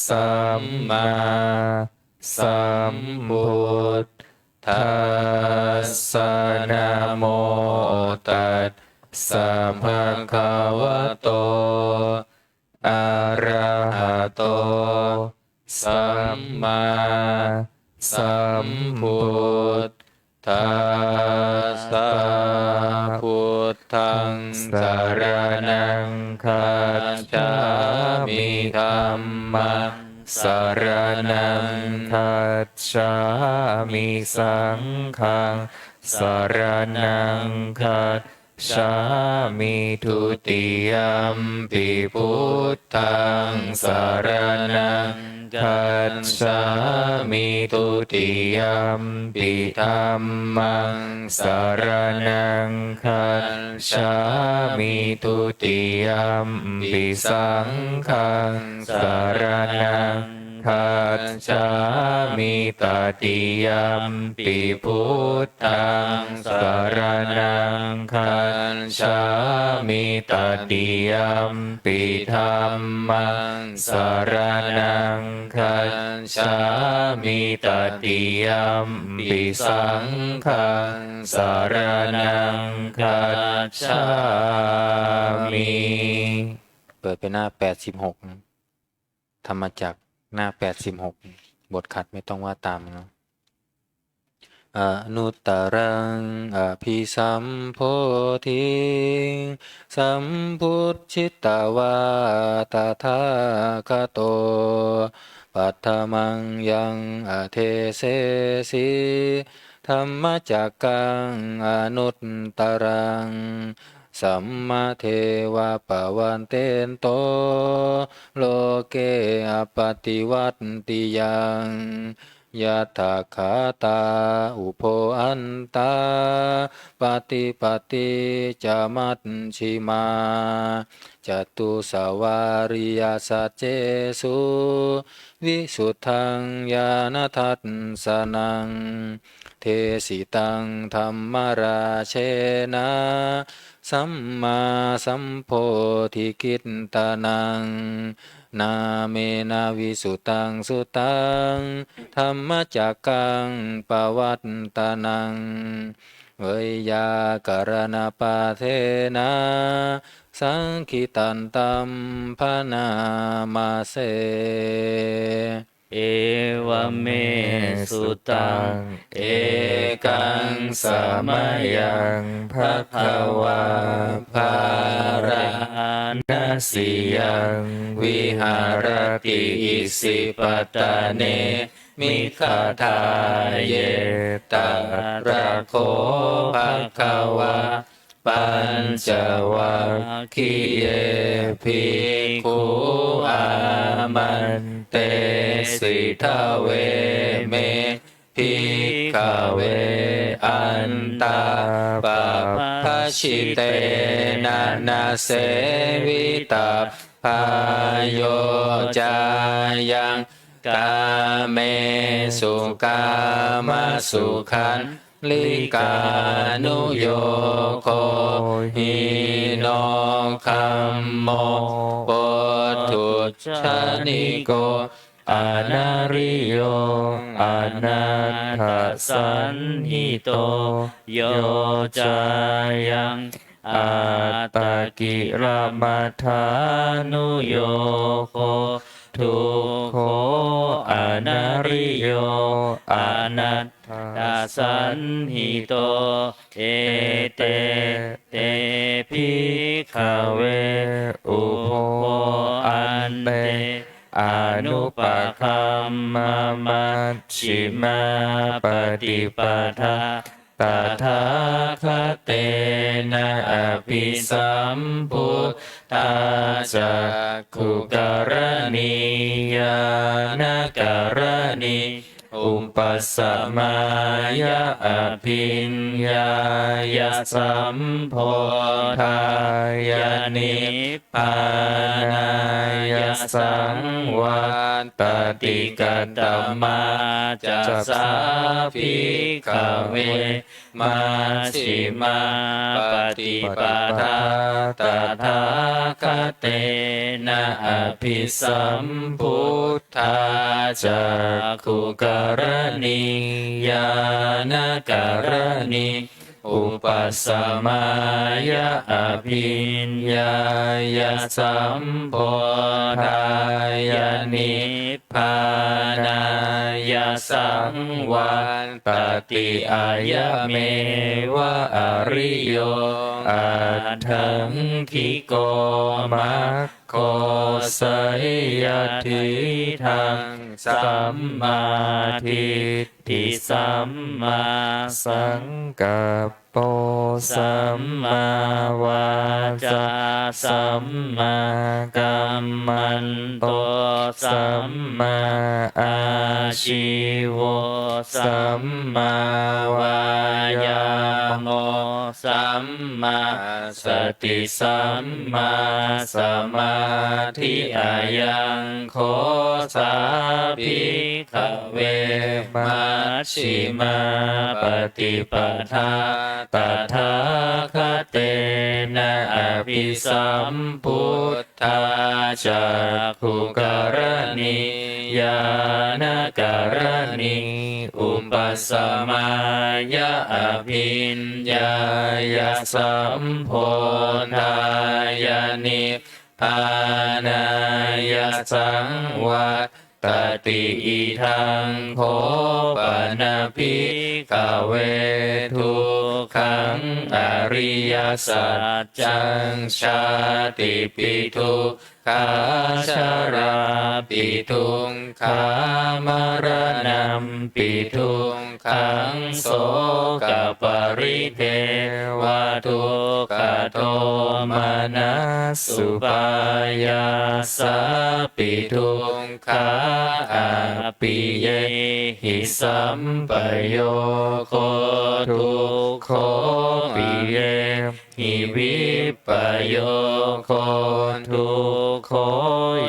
sammāsambuddhassa. Namo tassa bhagavato arahato sammāsambuddhassa. Buddhaṃ saraṇaṃ gacchāmi. Dhammaṃ saraṇaṃ gacchāmi. Saṅghaṃ saraṇaṃ gacchāmi. Dutiyampi buddhaṃ saraṇaṃ gacchāmi. Dutiyampi dhammaṃ saraṇaṃ gacchāmi. Dutiyampi saṅghaṃ saraṇaṃ gacchāmi. Tatiyampi buddhaṃ saraṇaṃ gacchāmi. Tatiyampi dhammaṃ saraṇaṃ gacchāmi. Tatiyampi saṅghaṃ saraṇaṃ gacchāmi. เปิดไปหน้าแปดสิบหกนะ ธรรมจักรหน้าแปดสิบหก บทขัดไม่ต้องว่าตามนะ Anuttaraṃ abhisambodhiṃ sambujjhitvā tathāgato, paṭhamaṃ yaṃ adesesi dhammacakkaṃ anuttaraṃ, sammadeva pavattento loke appaṭivattiyaṃ, yatthākkhātā ubho antā paṭipatti ca majjhimā, catusavāriyasaccesu visuddhaṃ ñāṇadassanaṃ, desitaṃ dhammarājena sammāsambodhikittanaṃ, nāmena visuddhaṃ suttaṃ dhammacakkaṃ pavattanaṃ, veyyākaraṇapāṭhena saṅkhitantam bhaṇāma se. Evaṃ me sutaṃ. Ekaṃ samayaṃ bhagavā bārāṇasiyaṃ viharati isipatane migadāye. Tatra kho bhagavā pañcavaggiye bhikkhu āmantesi: Dveme, bhikkhave, antā pabbajitena na sevitabbā. Yo cāyaṃ kāmesu kāmasukhallikānuyogo hīno gammo pothujjaniko anariyo anatthasañhito. Yo cāyaṃ attakilamathānuyogo dukkho anariyo anatthasañhito. Ete te, bhikkhave, ubho ante anupagamma majjhimā paṭipadā tathāgatena abhisambuddhā cakkhukaraṇī ñāṇakaraṇī upasamāya abhiññāya sambodhāya nibbānāya saṃvattati. Katamā ca sā, bhikkhave, majjhimā paṭipadā tathāgatena abhisambuddhā cakkhukaraṇī ñāṇakaraṇī upasamāya abhiññāya sambodhāya nibbānāya saṃvattati? Ayameva ariyo aṭṭhaṅgiko maggo, seyyathīdaṃ: sammādiṭṭhi sammāsaṅkappo sammāvācā sammākammanto sammāājīvo sammāvāyāmo sammāsati sammāsamādhi. Ayaṃ kho sā, bhikkhave, majjhimā paṭipadā tathāgatena abhisambuddhā cakkhukaraṇī ñāṇakaraṇī upasamāya abhiññāya sambodhāya nibbānāya saṃvattati. Idaṃ kho pana, bhikkhave, dukkhaṃ ariyasaccaṃ: jātipi dukkhā jarāpi dukkhā maraṇampi dukkhaṃ sokaparidevadukkhadomanassupāyāsāpi dukkhā appiyehi sampayogo dukkho piye hi vippayogo dukkho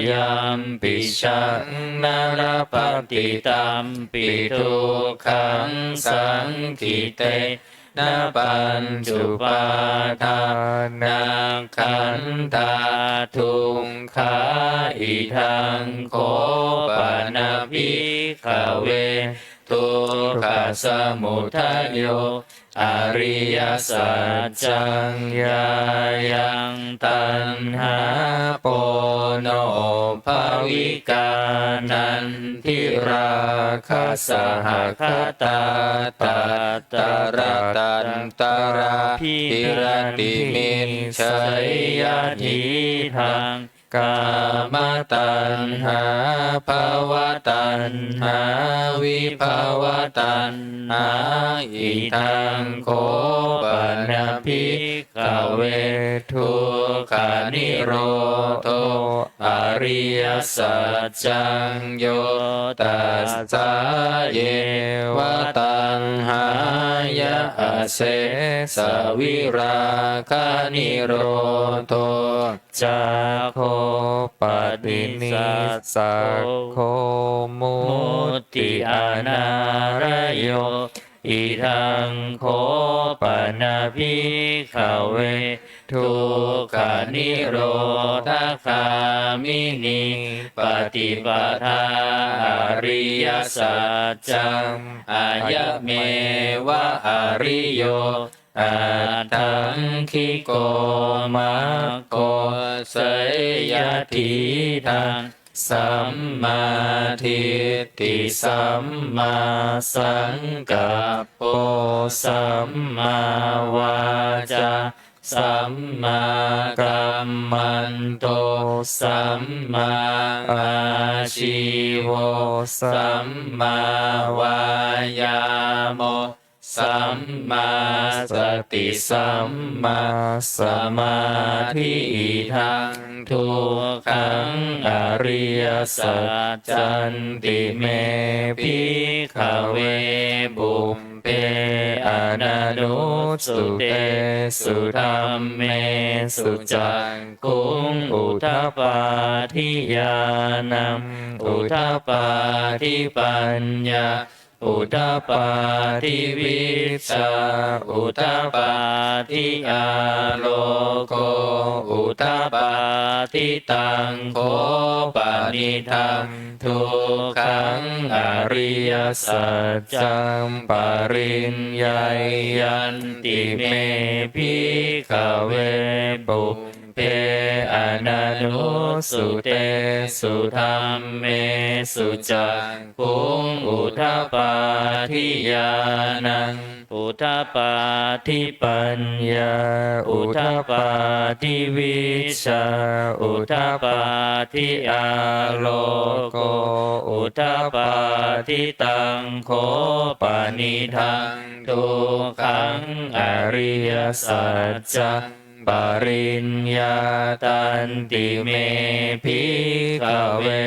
yampiyaṃ na labhati tampi dukkhaṃ saṅkhittena pañcupādānakkhandhā dukkhā. Idaṃ kho pana bhikkhave dukkhasamudayo ariyasaccaṃ. Yāyaṃ taṇhā ponobbhavikā nandirāgasahagatā tatra tatrabhiratimicceyya diṭṭhaṃ kāmataṇhā bhavataṇhā vibhavataṇhā. Idaṃ kho pana bhikkhave dukkhanirodho ariyasaccaṃ. Yo tassāyeva taṇhāya asesavirāganirodho cāgo paṭinissaggo mutti anālayo. Idaṃ kho pana bhikkhave dukkhanirodhagāminī paṭipadā ariyasaccaṃ. Ayameva ariyo aṭṭhaṅgiko maggo. Seyyathīdaṃ: sammādiṭṭhi sammāsaṅkappo sammāvācā sammākammanto sammāājīvo sammāvāyāmo sammāsati sammāsamādhi. Idaṃ dukkhaṃ ariyasaccanti me bhikkhave pubbe ananussutesu dhammesu cakkhuṃ udapādi ñāṇaṃ udapādi paññā udapādi vijjā udapādi āloko udapādi. Taṃ kho panidaṃ dukkhaṃ ariyasaccaṃ pariññeyyanti me bhikkhave pubbe ananussutesu dhammesu cakkhuṃ udapādi ñāṇaṃ udapādi paññā udapādi vijjā udapādi āloko udapādi. Taṃ kho panidaṃ dukkhaṃ ariyasaccaṃ pariññātanti me bhikkhave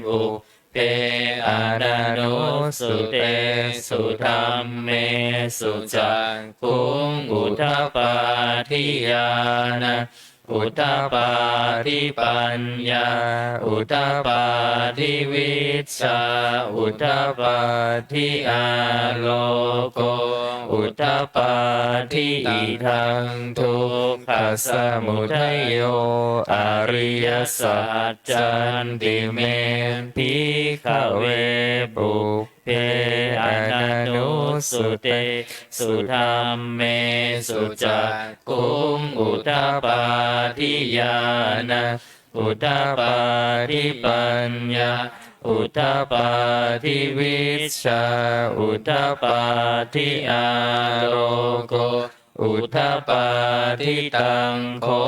pubbe ananussutesu dhammesu cakkhuṃ udapādi ñāṇaṃ udapādi paññā udapādi vijjā udapādi āloko udapādi. Idaṃ dukkhasamudayo ariyasaccanti me bhikkhave pubbe ananussutesu dhammesu cakkhuṃ udapādi ñāṇaṃ udapādi paññā udapādi vijjā udapādi āloko udapādi. Taṃ kho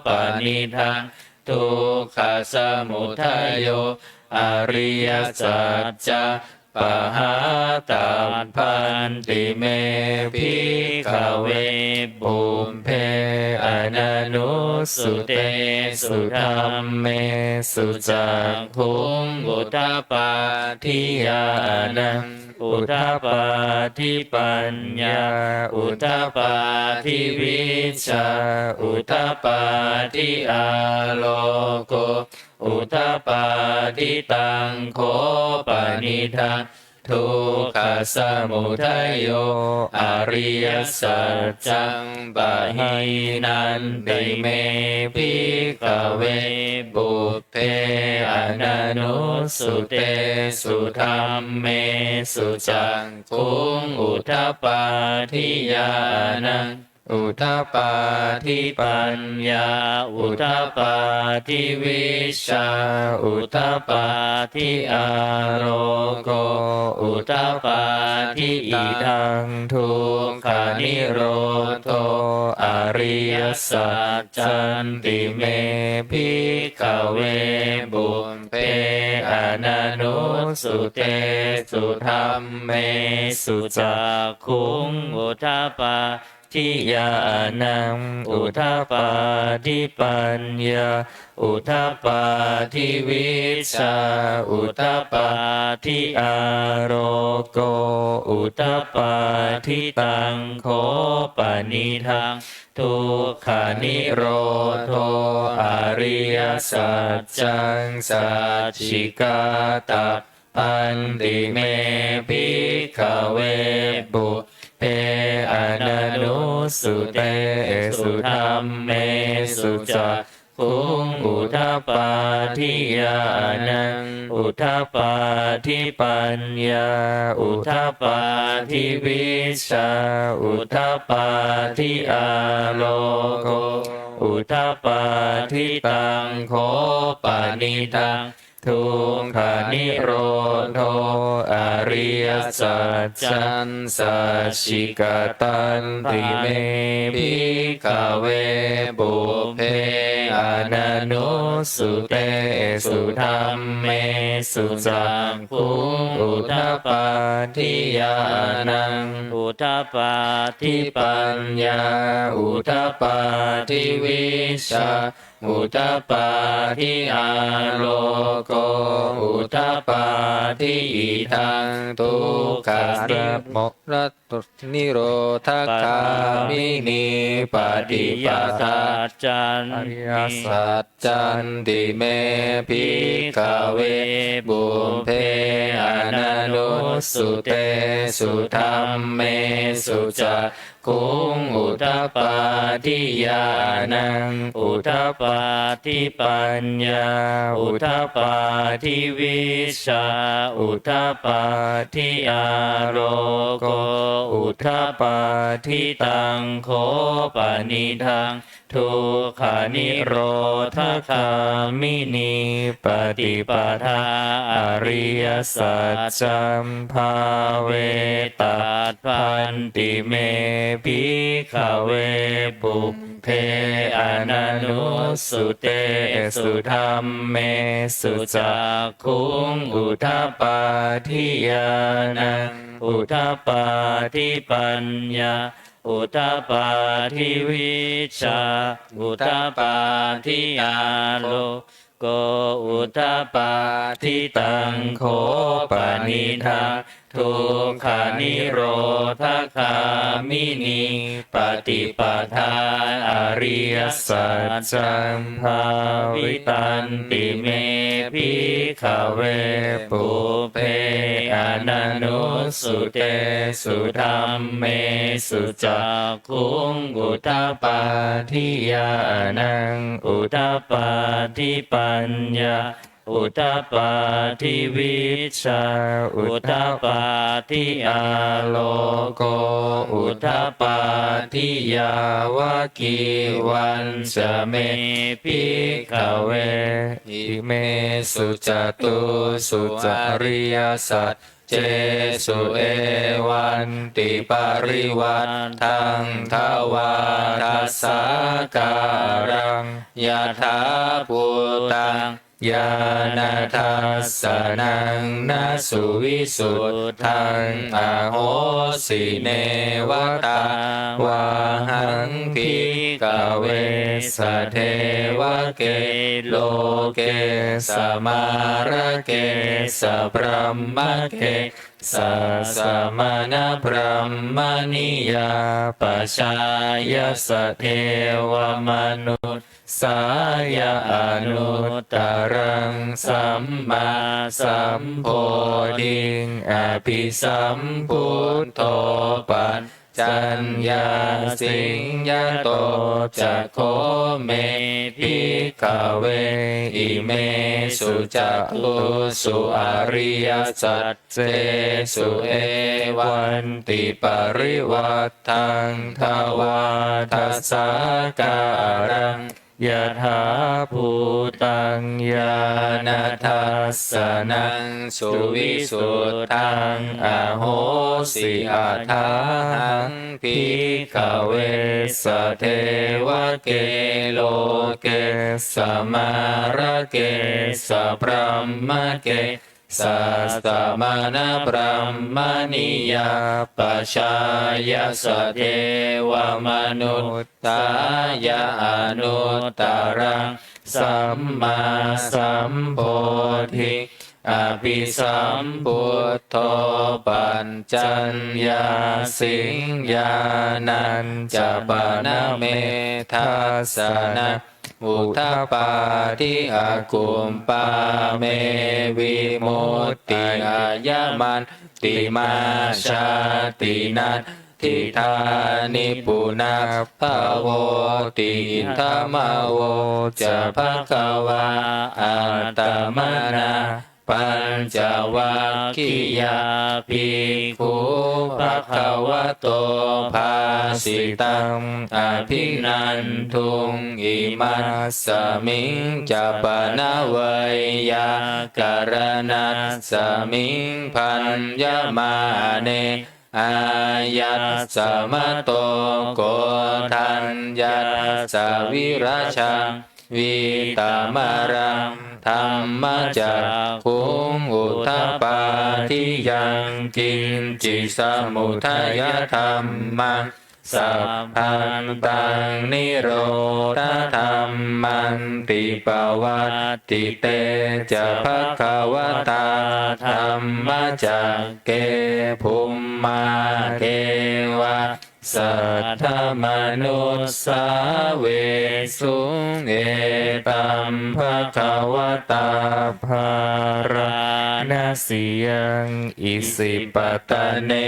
panidaṃ dukkhasamudayo ariyasaccaṃ pahātabbanti me bhikkhave pubbe ananussutesu dhammesu cakkhuṃ udapādi ñāṇaṃ udapādi paññā udapādi vijjā udapādi āloko udapādi. Taṃ kho panidaṃ dukkhasamudayo ariyasaccaṃ pahīnanti me bhikkhave pubbe ananussutesu dhammesu cakkhuṃ udapādi ñāṇaṃ udapādi paññā udapādi vijjā udapādi āloko udapādi. Idaṃ dukkhanirodho ariyasaccanti me bhikkhave pubbe ananussutesu dhammesu cakkhuṃ udapā di ñāṇaṃ udapādi paññā udapādi vijjā udapādi āloko udapādi. Taṃ kho panidaṃ dukkhanirodho ariyasaccaṃ sacchikāta bbanti me bhikkhave pubbe ananussutesu dhammesu cakkhuṃ udapādi ñāṇaṃ udapādi paññā udapādi vijjā udapādi āloko udapādi. Taṃ kho panidaṃ dukkhanirodho ariyasaccaṃ sacchikatanti me bhikkhave pubbe ananussutesu dhammesu cakkhuṃ udapādi ñāṇaṃ udapādi paññā udapādi vijjā udapādi āloko udapādi. Idaṃ dukkhanirodhagāminī paṭipadā ariyasaccanti me bhikkhave pubbe ananussutesu dhammesu ca khuṃ udapādi ñāṇaṃ udapādi paññā udapādi vijjā udapādi āloko udapādi. Taṃ kho panidaṃ dukkhanirodhagāminī paṭipadā ariyasaccaṃ bhāvetabbanti me bhikkhave pubbe ananussutesu dhammesu cakkhuṃ udapādi ñāṇaṃ udapādi paññā udapādi vijjā udapādi āloko udapādi. Taṃ kho panidaṃ dukkhanirodhagāminī paṭipadā ariyasaccaṃ bhāvitanti me bhikkhave pubbe ananussutesu dhammesu cakkhuṃ udapādi ñāṇaṃ udapādi paññā udapādi vijjā udapādi āloko udapādi. Yāvakīvañca me bhikkhave imesu catūsu ariyasaccesu evantiparivaṭṭaṃ dvādasākāraṃ yathābhūtaṃ ñāṇadassanaṃ na suvisuddhaṃ ahosi. Neva tāvāhaṃ bhikkhave sadevake loke samārake sabrahmake sassamaṇabrāhmaṇiyā pajāya sadevamanussāya anuttaraṃ sammāsambodhiṃ abhisambuddho paccaññāsiṃ. Yato ca kho me bhikkhave imesu catūsu ariyasaccesu evantiparivaṭṭaṃ dvādasākāraṃ yathābhūtaṃ ñāṇadassanaṃ suvisuddhaṃ ahosi. Athāhaṃ bhikkhave sadevake loke samārake sabrahmake sassamaṇabrāhmaṇiyā pajāya sadevamanussāya anuttaraṃ sammāsambodhiṃ abhisambuddho paccaññāsiṃ. Ñāṇañca pana me dassanaṃ udapādi. Akuppā me vimutti ayamantimā jāti natthidāni punabbhavoti. Idamavoca bhagavā. Attamanā pañcavaggiyā bhikkhū bhagavato bhāsitaṃ abhinanduṃ. Imasmiñca pana veyyākaraṇasmiṃ bhaññamāne āyasmato Koṇḍaññassa virajaṃ vītamalaṃ dhammacakkhuṃ udapādi yaṅkiñci samudayadhammaṃ sabbantaṃ nirodhadhammanti. Pavattite ca bhagavatā dhammacakke bhummā devā saddamanussāvesuṃ. Etaṃ bhagavatā bārāṇasiyaṃ isipatane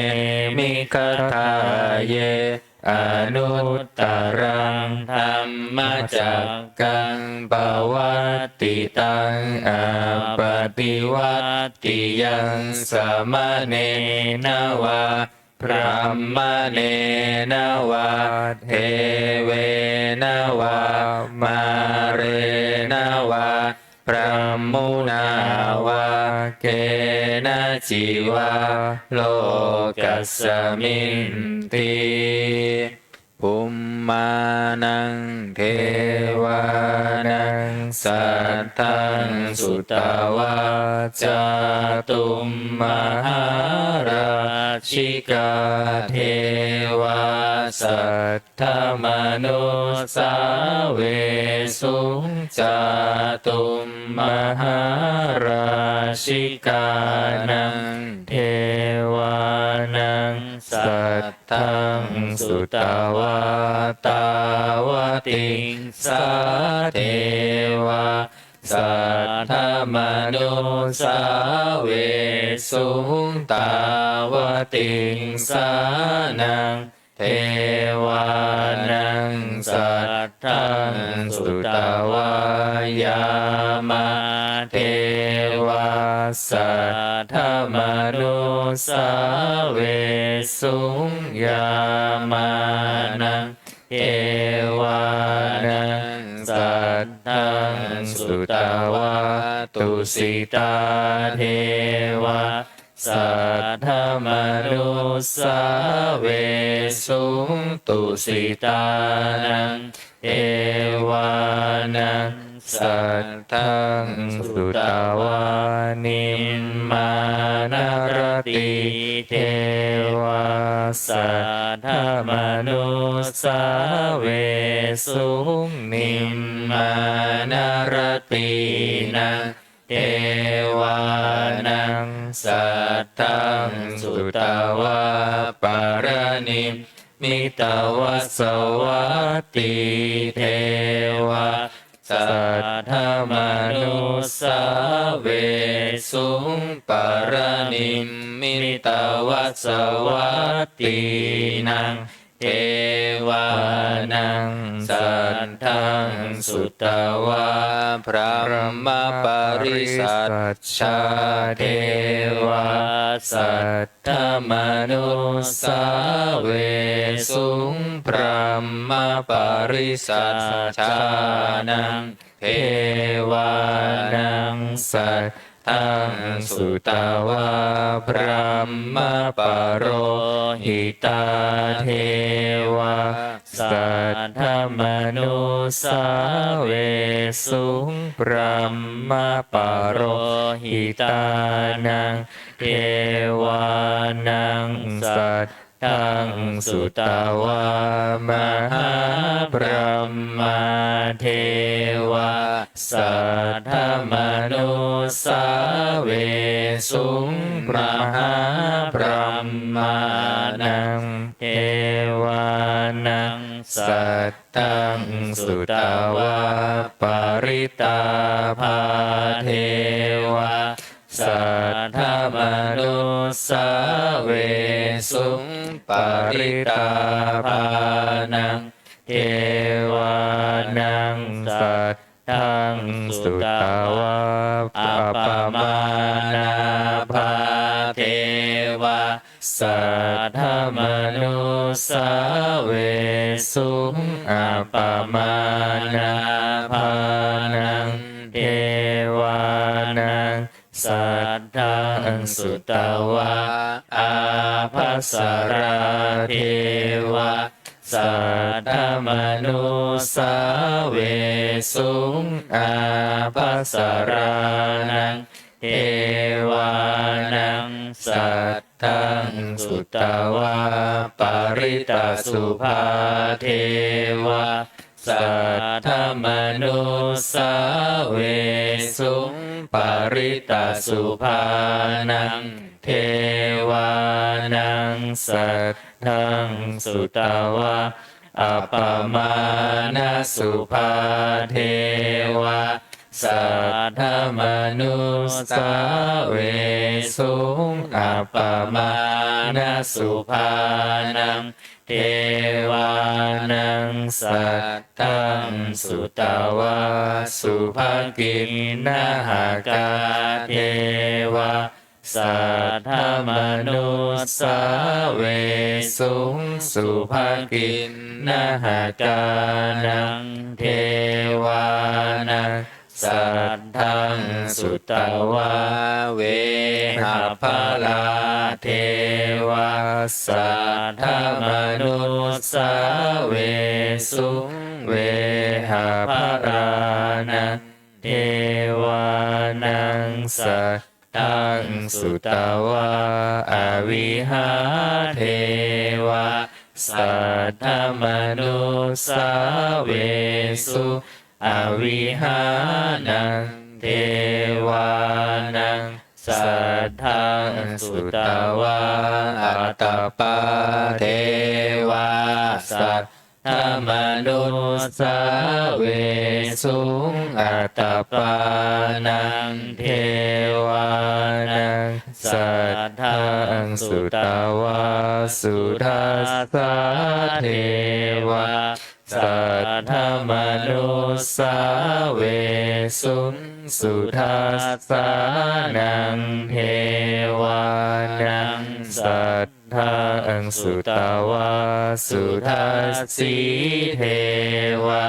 migadāye anuttaraṃ dhammacakkaṃ pavattitaṃ appaṭivattiyaṃ samaṇena vā brāhmaṇena vā devena vā mārena vā brahmunā vā kenaci vā lokasminti. Bhummānaṃ devānaṃ saddaṃ sutvā cātummahārājikā devā saddamanussāvesuṃ. Cātummahārājikānaṃ devānaṃ saddaṃ sutvā tāvatiṃsā devā saddamanussāvesuṃ. Tāvatiṃsānaṃ devānaṃ saddaṃ sutvā yāmā devā saddamanussāvesuṃ. Yāmānaṃ devānaṃ saddaṃ sutvā tusitā devā saddamanussāvesuṃ. Tusitānaṃ devānaṃ saddaṃ sutvā nimmānaratī devā saddamanussāvesuṃ. Nimmānaratīnaṃ devānaṃ saddaṃ sutvā paranimmitavasavattī devā saddamanussāvesuṃ. Paranimmitavasavattīnaṃ devānaṃ saddaṃ sutvā brahmapārisajjā devā saddamanussāvesuṃ. Brahmapārisajjānaṃ devānaṃ saddaṃ sutvā brahmapurohitā devā saddamanussāvesuṃ. Brahmapurohitānaṃ devānaṃ saddaṃ sutvā mahābrahmā devā saddamanussāvesuṃ. Mahābrahmānaṃ devānaṃ saddaṃ sutvā parittābhā devā saddamanussāvesuṃ. Parittābhānaṃ devānaṃ saddaṃ sutvā appamāṇābhā devā saddamanussāvesuṃ. Appamāṇābhānaṃ devānaṃ saddaṃ sutvā ābhassarā devā saddamanussāvesuṃ. Ābhassarānaṃ devānaṃ saddaṃ sutvā parittasubhā devā saddamanussāvesuṃ. Parittasubhānaṃ devānaṃ saddaṃ sutvā appamāṇasubhā devā saddamanussāvesuṃ. Appamāṇasubhānaṃ devānaṃ saddaṃ sutvā subhakiṇhakā devā saddamanussāvesuṃ. Subhakiṇhakānaṃ devānaṃ saddaṃ sutvā vehapphalā devā saddamanussāvesuṃ. Vehapphalānaṃ devānaṃ saddaṃ sutvā avihā devā saddamanussāvesuṃ. Avihānaṃ devānaṃ saddaṃ sutvā atappā devā saddamanussāvesuṃ. Atappānaṃ devānaṃ saddaṃ sutvā sudassā devā saddamanussāvesuṃ. Sudassānaṃ devānaṃ saddaṃ sutvā sudassī devā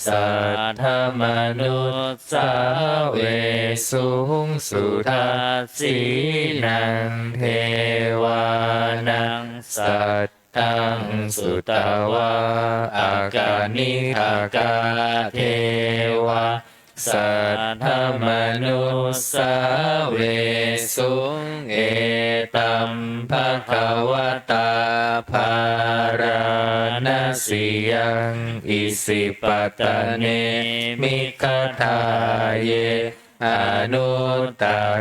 saddamanussāvesuṃ. Sudassīnaṃ devānaṃ saddaṃ sutvā akaniṭṭhakā devā saddamanussāvesuṃ. Etaṃ bhagavatā bārāṇasiyaṃ isipatane migadāye anuttaraṃ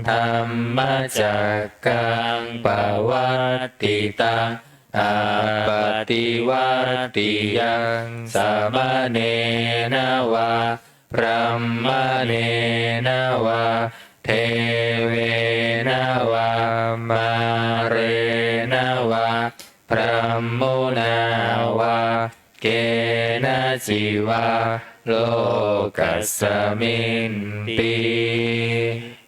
dhammacakkaṃ pavattitaṃ appaṭivattiyaṃ samaṇena vā brāhmaṇena vā devena vā mārena vā brahmunā vā kenaci vā lokasminti.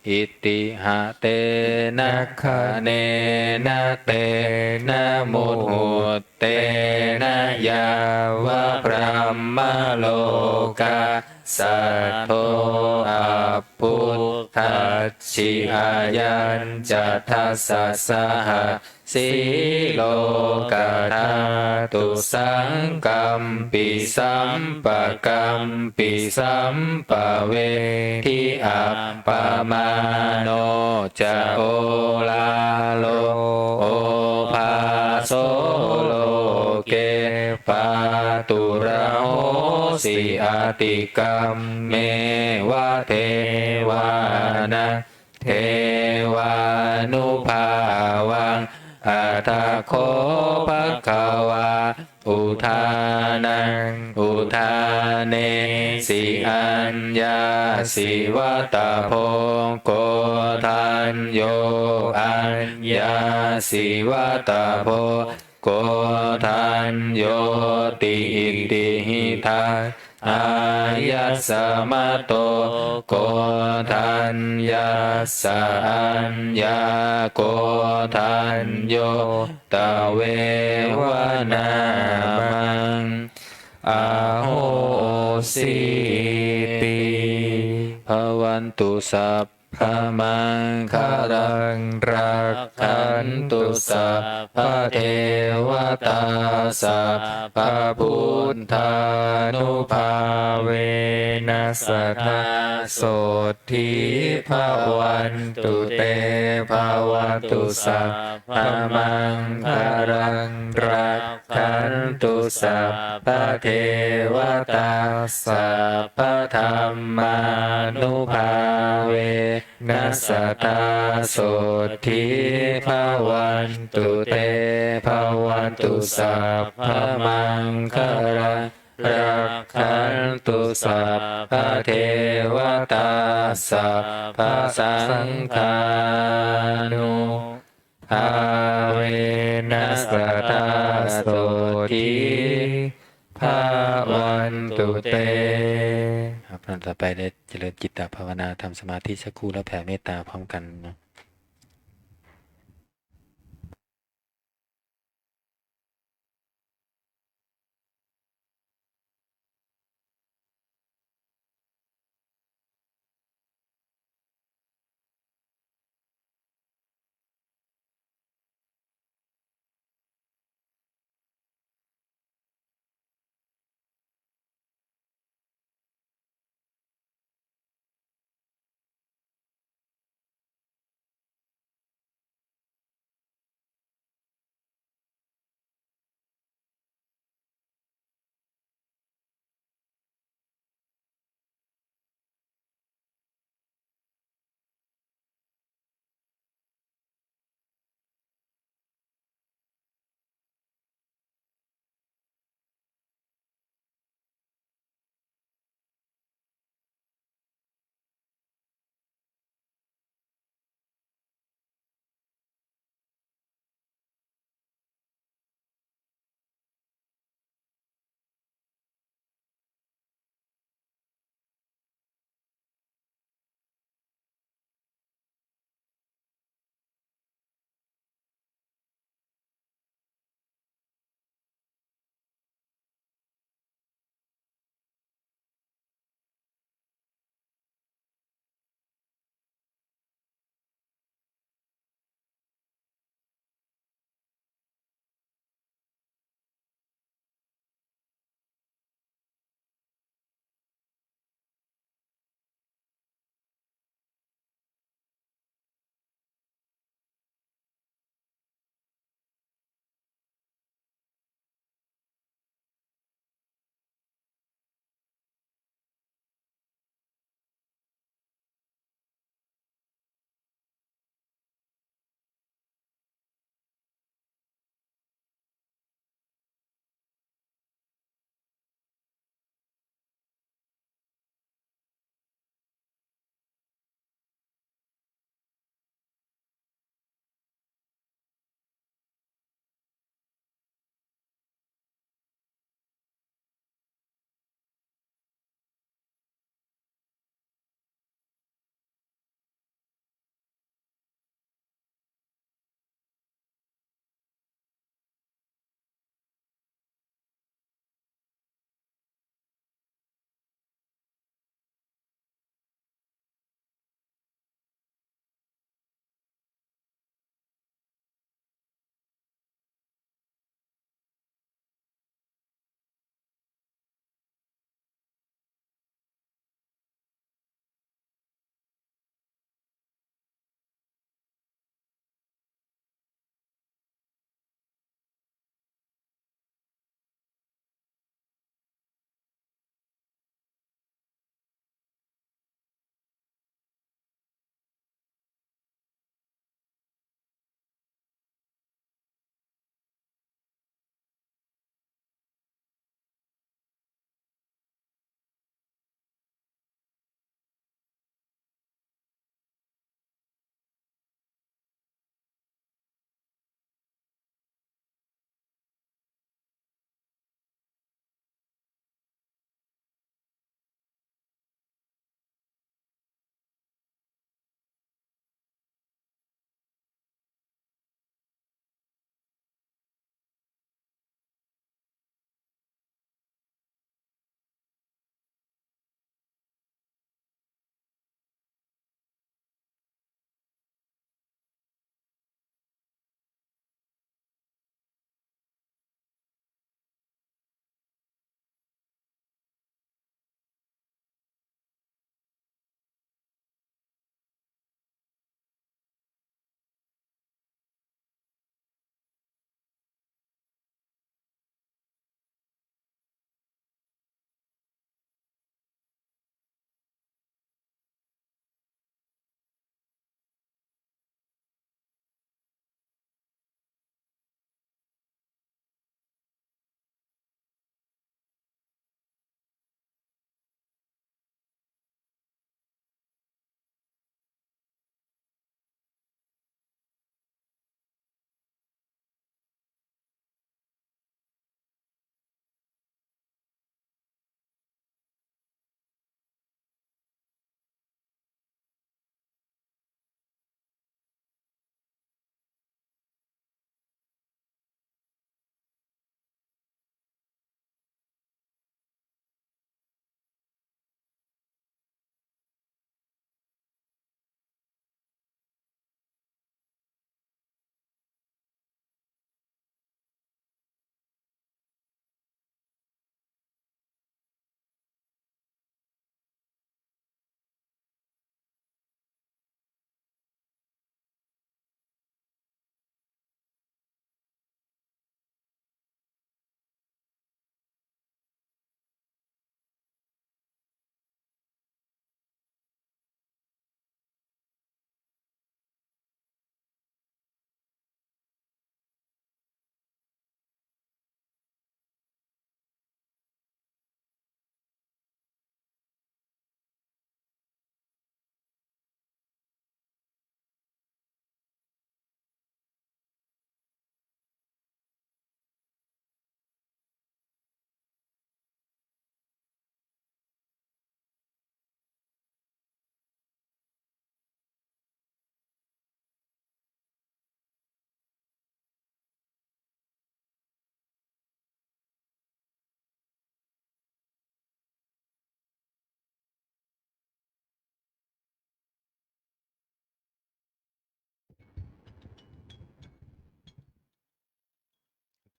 Itiha tena khaṇena tena muhuttena yāva brahmalokā saddo abbhuggacchi. Ayañca dasasaha sī lokadhātu saṅkampi sampakampi sampavedhi. Appamāṇo ca oḷāro obhāso loke pāturahosi atikkammeva devānaṃ devānubhāvaṃ. Atha kho bhagavā udānaṃ udānesi: Aññāsi vata bho Koṇḍañño, aññāsi vata bho Koṇḍaññoti. Itihidaṃ āyasmato Koṇḍaññassa aññākoṇḍañño tveva nāmaṃ ahosīti. Bhavantu sab bamaṅgalaṃ, rakkhantu sabbadevatā, sabbabuddhānubhāvena sadā sotthī bhavantu te. Bhavatu sabbamaṅgalaṃ, rakkhantu sabbadevatā, sabbadhammānubhāve na sadā sotthī bhavantu te. Bhavatu sabbamaṅgalaṃ, rakkhantu sabbadevatā, sabbasaṅghānubhāvena sadā sotthī bhavantu te. ครับ ลำดับต่อไปได้เจริญจิตตภาวนา ทำสมาธิสักครู่ แล้วแผ่เมตตาพร้อมกันเนาะ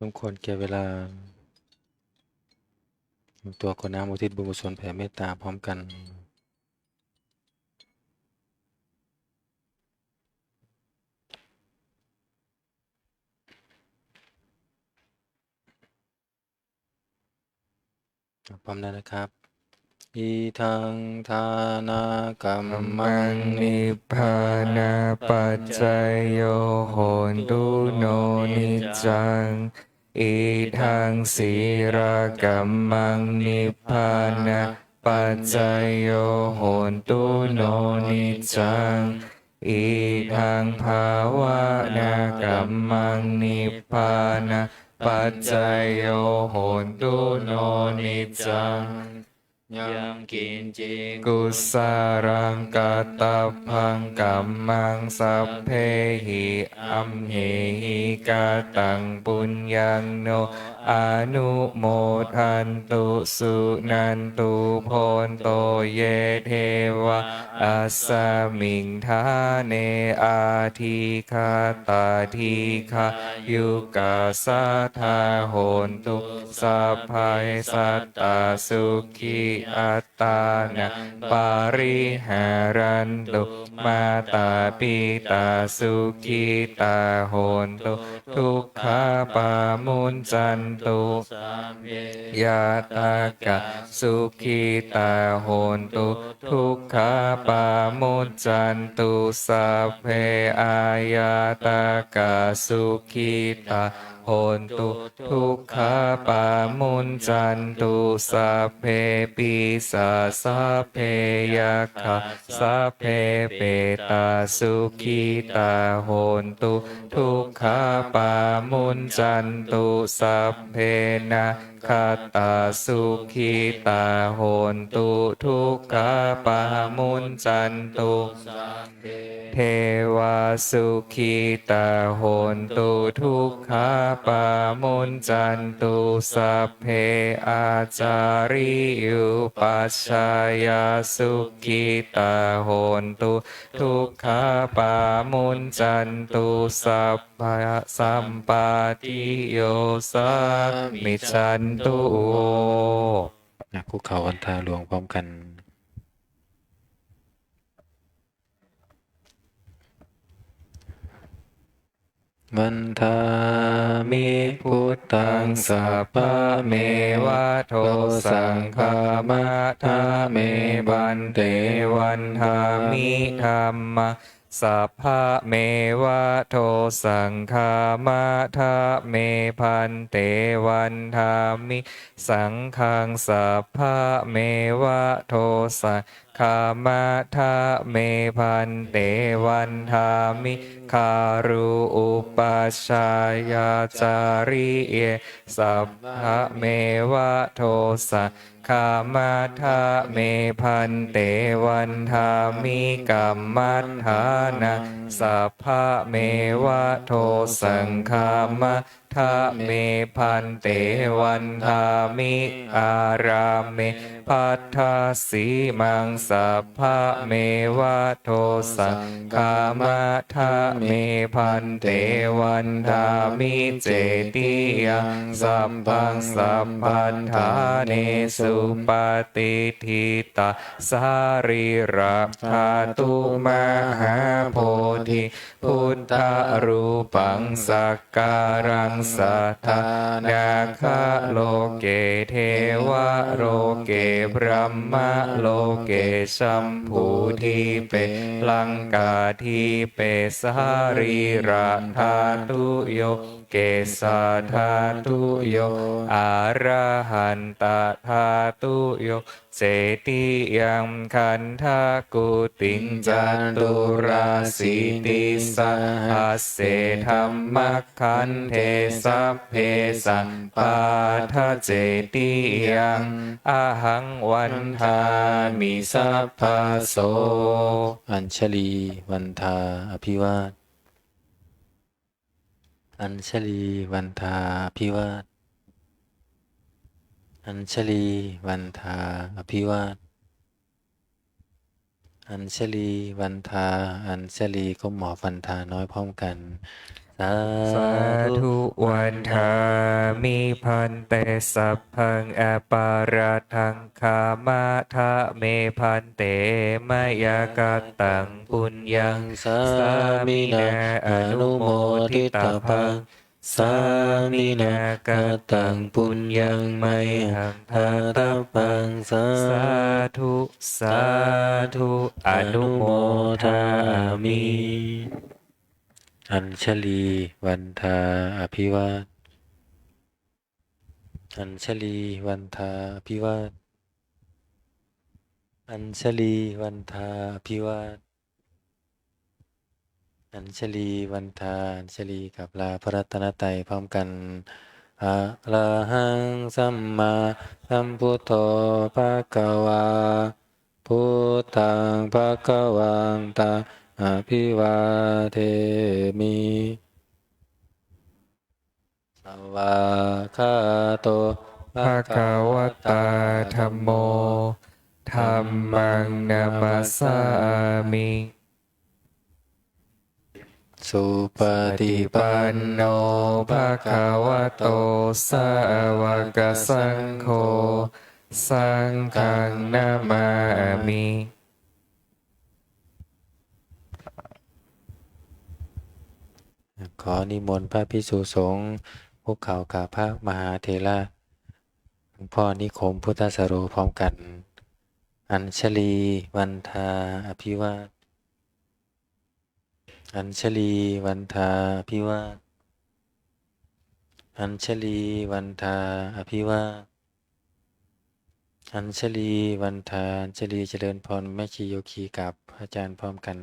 สมควรแก่เวลา ตัวกรวดน้ำอุทิศบุญกุศลแผ่เมตตาพร้อมกัน พร้อมแล้วนะครับ Idaṃ dānakammaṃ nibbānapaccayo hotu no niccaṃ. Idaṃ sīlakammaṃ nibbānapaccayo hotu no niccaṃ. Idaṃ bhāvanākammaṃ nibbānapaccayo hotu no niccaṃ. Yaṃ kiñci kusalaṃ kattabbaṃ kammaṃ sabbehi amhehi kataṃ puññaṃ no anumodantu suṇantu bhonto ye devā asmiṃ ṭhāne adhigatā dīghāyukā sadā hontu sabbe sattā sukhī attānaṃ pariharantu. Mātā pitā sukhitā hontu dukkhā pamuñcantu. Ñātakā sukhitā hontu dukkhā pamuñcantu. Sabbe aññātakā sukhitā hontu dukkhā pamuñcantu. Sabbe pisā sabbe yakkhā sabbe petā sukhitā hontu dukkhā pamuñcantu. Sabbe nakkhattā sukhitā hontu dukkhā pamuñcantu. Devā sukhitā hontu dukkhā pamuñcantu. Sabbe ācariyupajjhāyā sukhitā hontu dukkhā pamuñcantu. Sabba sampattiyo samijjhantu. นะ คุกเข่าวันทาหลวงพร้อมกัน Vandāmi buddhaṃ sabbameva dosaṃ khamatha me bhante. Vandāmi dhammaṃ sabbameva dosaṃ khamatha me bhante. Vandāmi saṅghaṃ sabbameva dosaṃ khamatha me bhante. Vandāmi guru upajjhāyācariye sabbameva dosaṃ khamatha me bhante. Vandāmi kammaṭṭhānaṃ sabbameva dosaṃ khamatha me bhante. Vandāmi ārāme bhaddasīmaṃ sabbameva dosaṃ khamatha me bhante. Vandāmi cetiyaṃ sabbaṃ sabbaṭṭhānesu patiṭṭhitā sarīradhātu mahābodhi buddharūpaṃ sakkāraṃ sadā nāgaloke devaloke brahmaloke jambudīpe laṅkādīpe sarīradhātuyo kesādhātuyo arahantadhātuyo cetiyaṃ gandhakutiṃ caturāsītisahasсе dhammakkhandhe sabbesaṃ paṭṭhacetiyaṃ ahaṃ vandāmi sabbaso. Añjalī vandā abhivād. Añjalī vandā abhivād. Añjalī vandā abhivād. Añjalī vandā añjalī ก้มหมอบวันทาน้อยพร้อมกัน Sādhu vandāmi bhante, sabbaṃ aparādhaṃ khamatha me bhante, mayā kataṃ puññaṃ sāminā anumoditabbaṃ, sāminā kataṃ puññaṃ mayhaṃ dātabbaṃ. Sādhu, sādhu, anumodāmi. Añjalī vandā abhivād. Añjalī vandā abhivād. Añjalī vandā abhivād. Añjalī vandā, añjalī กราบลาพระรัตนตรัยพร้อมกัน Arahaṃ sammāsambuddho bhagavā, buddhaṃ bhagavantaṃ abhivādemi. Svākkhāto bhagavatā dhammo, dhammaṃ namassāmi. Supaṭipanno bhagavato sāvakasaṅgho, saṅghaṃ namāmi. ขอนิมนต์พระภิกษุสงฆ์คุกเข่ากราบพระมหาเถระ หลวงพ่อนิคมพุทธสโร พร้อมกัน Añjalī vandā abhivād. Añjalī vandā abhivād. Añjalī vandā abhivād. Añjalī vandā, añjalī เจริญพร แม่ชีโยคีกราบพระอาจารย์พร้อมกัน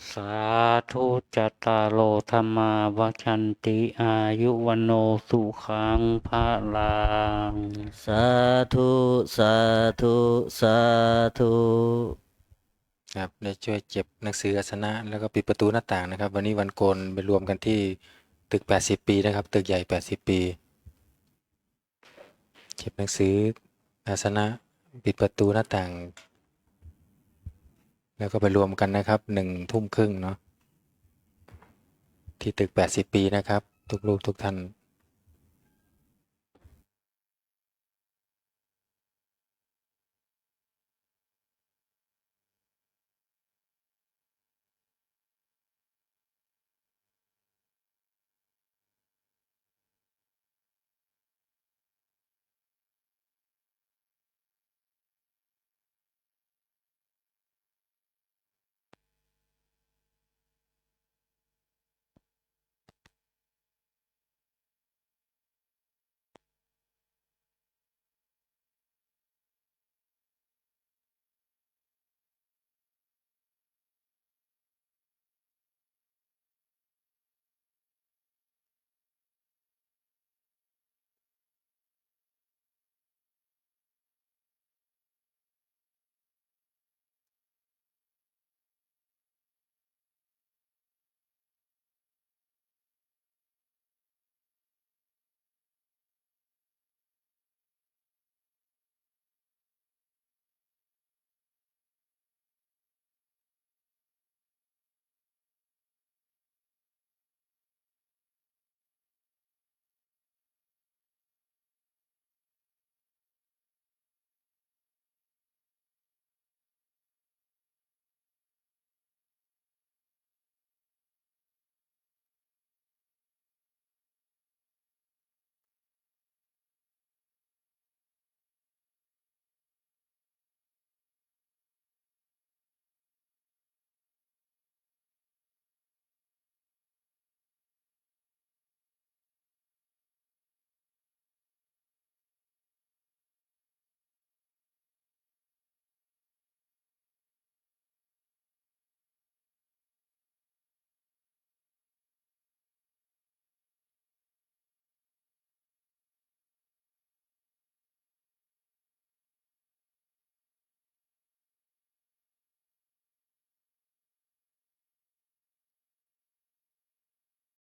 Sādhu. Cattāro dhammā vaḍḍhanti, āyu vaṇṇo sukhaṃ balaṃ. Sādhu, sādhu, sādhu. ครับ ได้ช่วยเก็บหนังสืออาสนะ แล้วก็ปิดประตูหน้าต่างนะครับ วันนี้วันโกนไปรวมกันที่ตึก แปดสิบ ปีนะครับ ตึกใหญ่ แปดสิบ ปี เก็บหนังสืออาสนะ ปิดประตูหน้าต่าง แล้วก็ไปรวมกันนะครับ หนึ่งทุ่มครึ่งเนาะ ที่ตึก แปดสิบ ปีนะครับ ทุกลูกทุกท่าน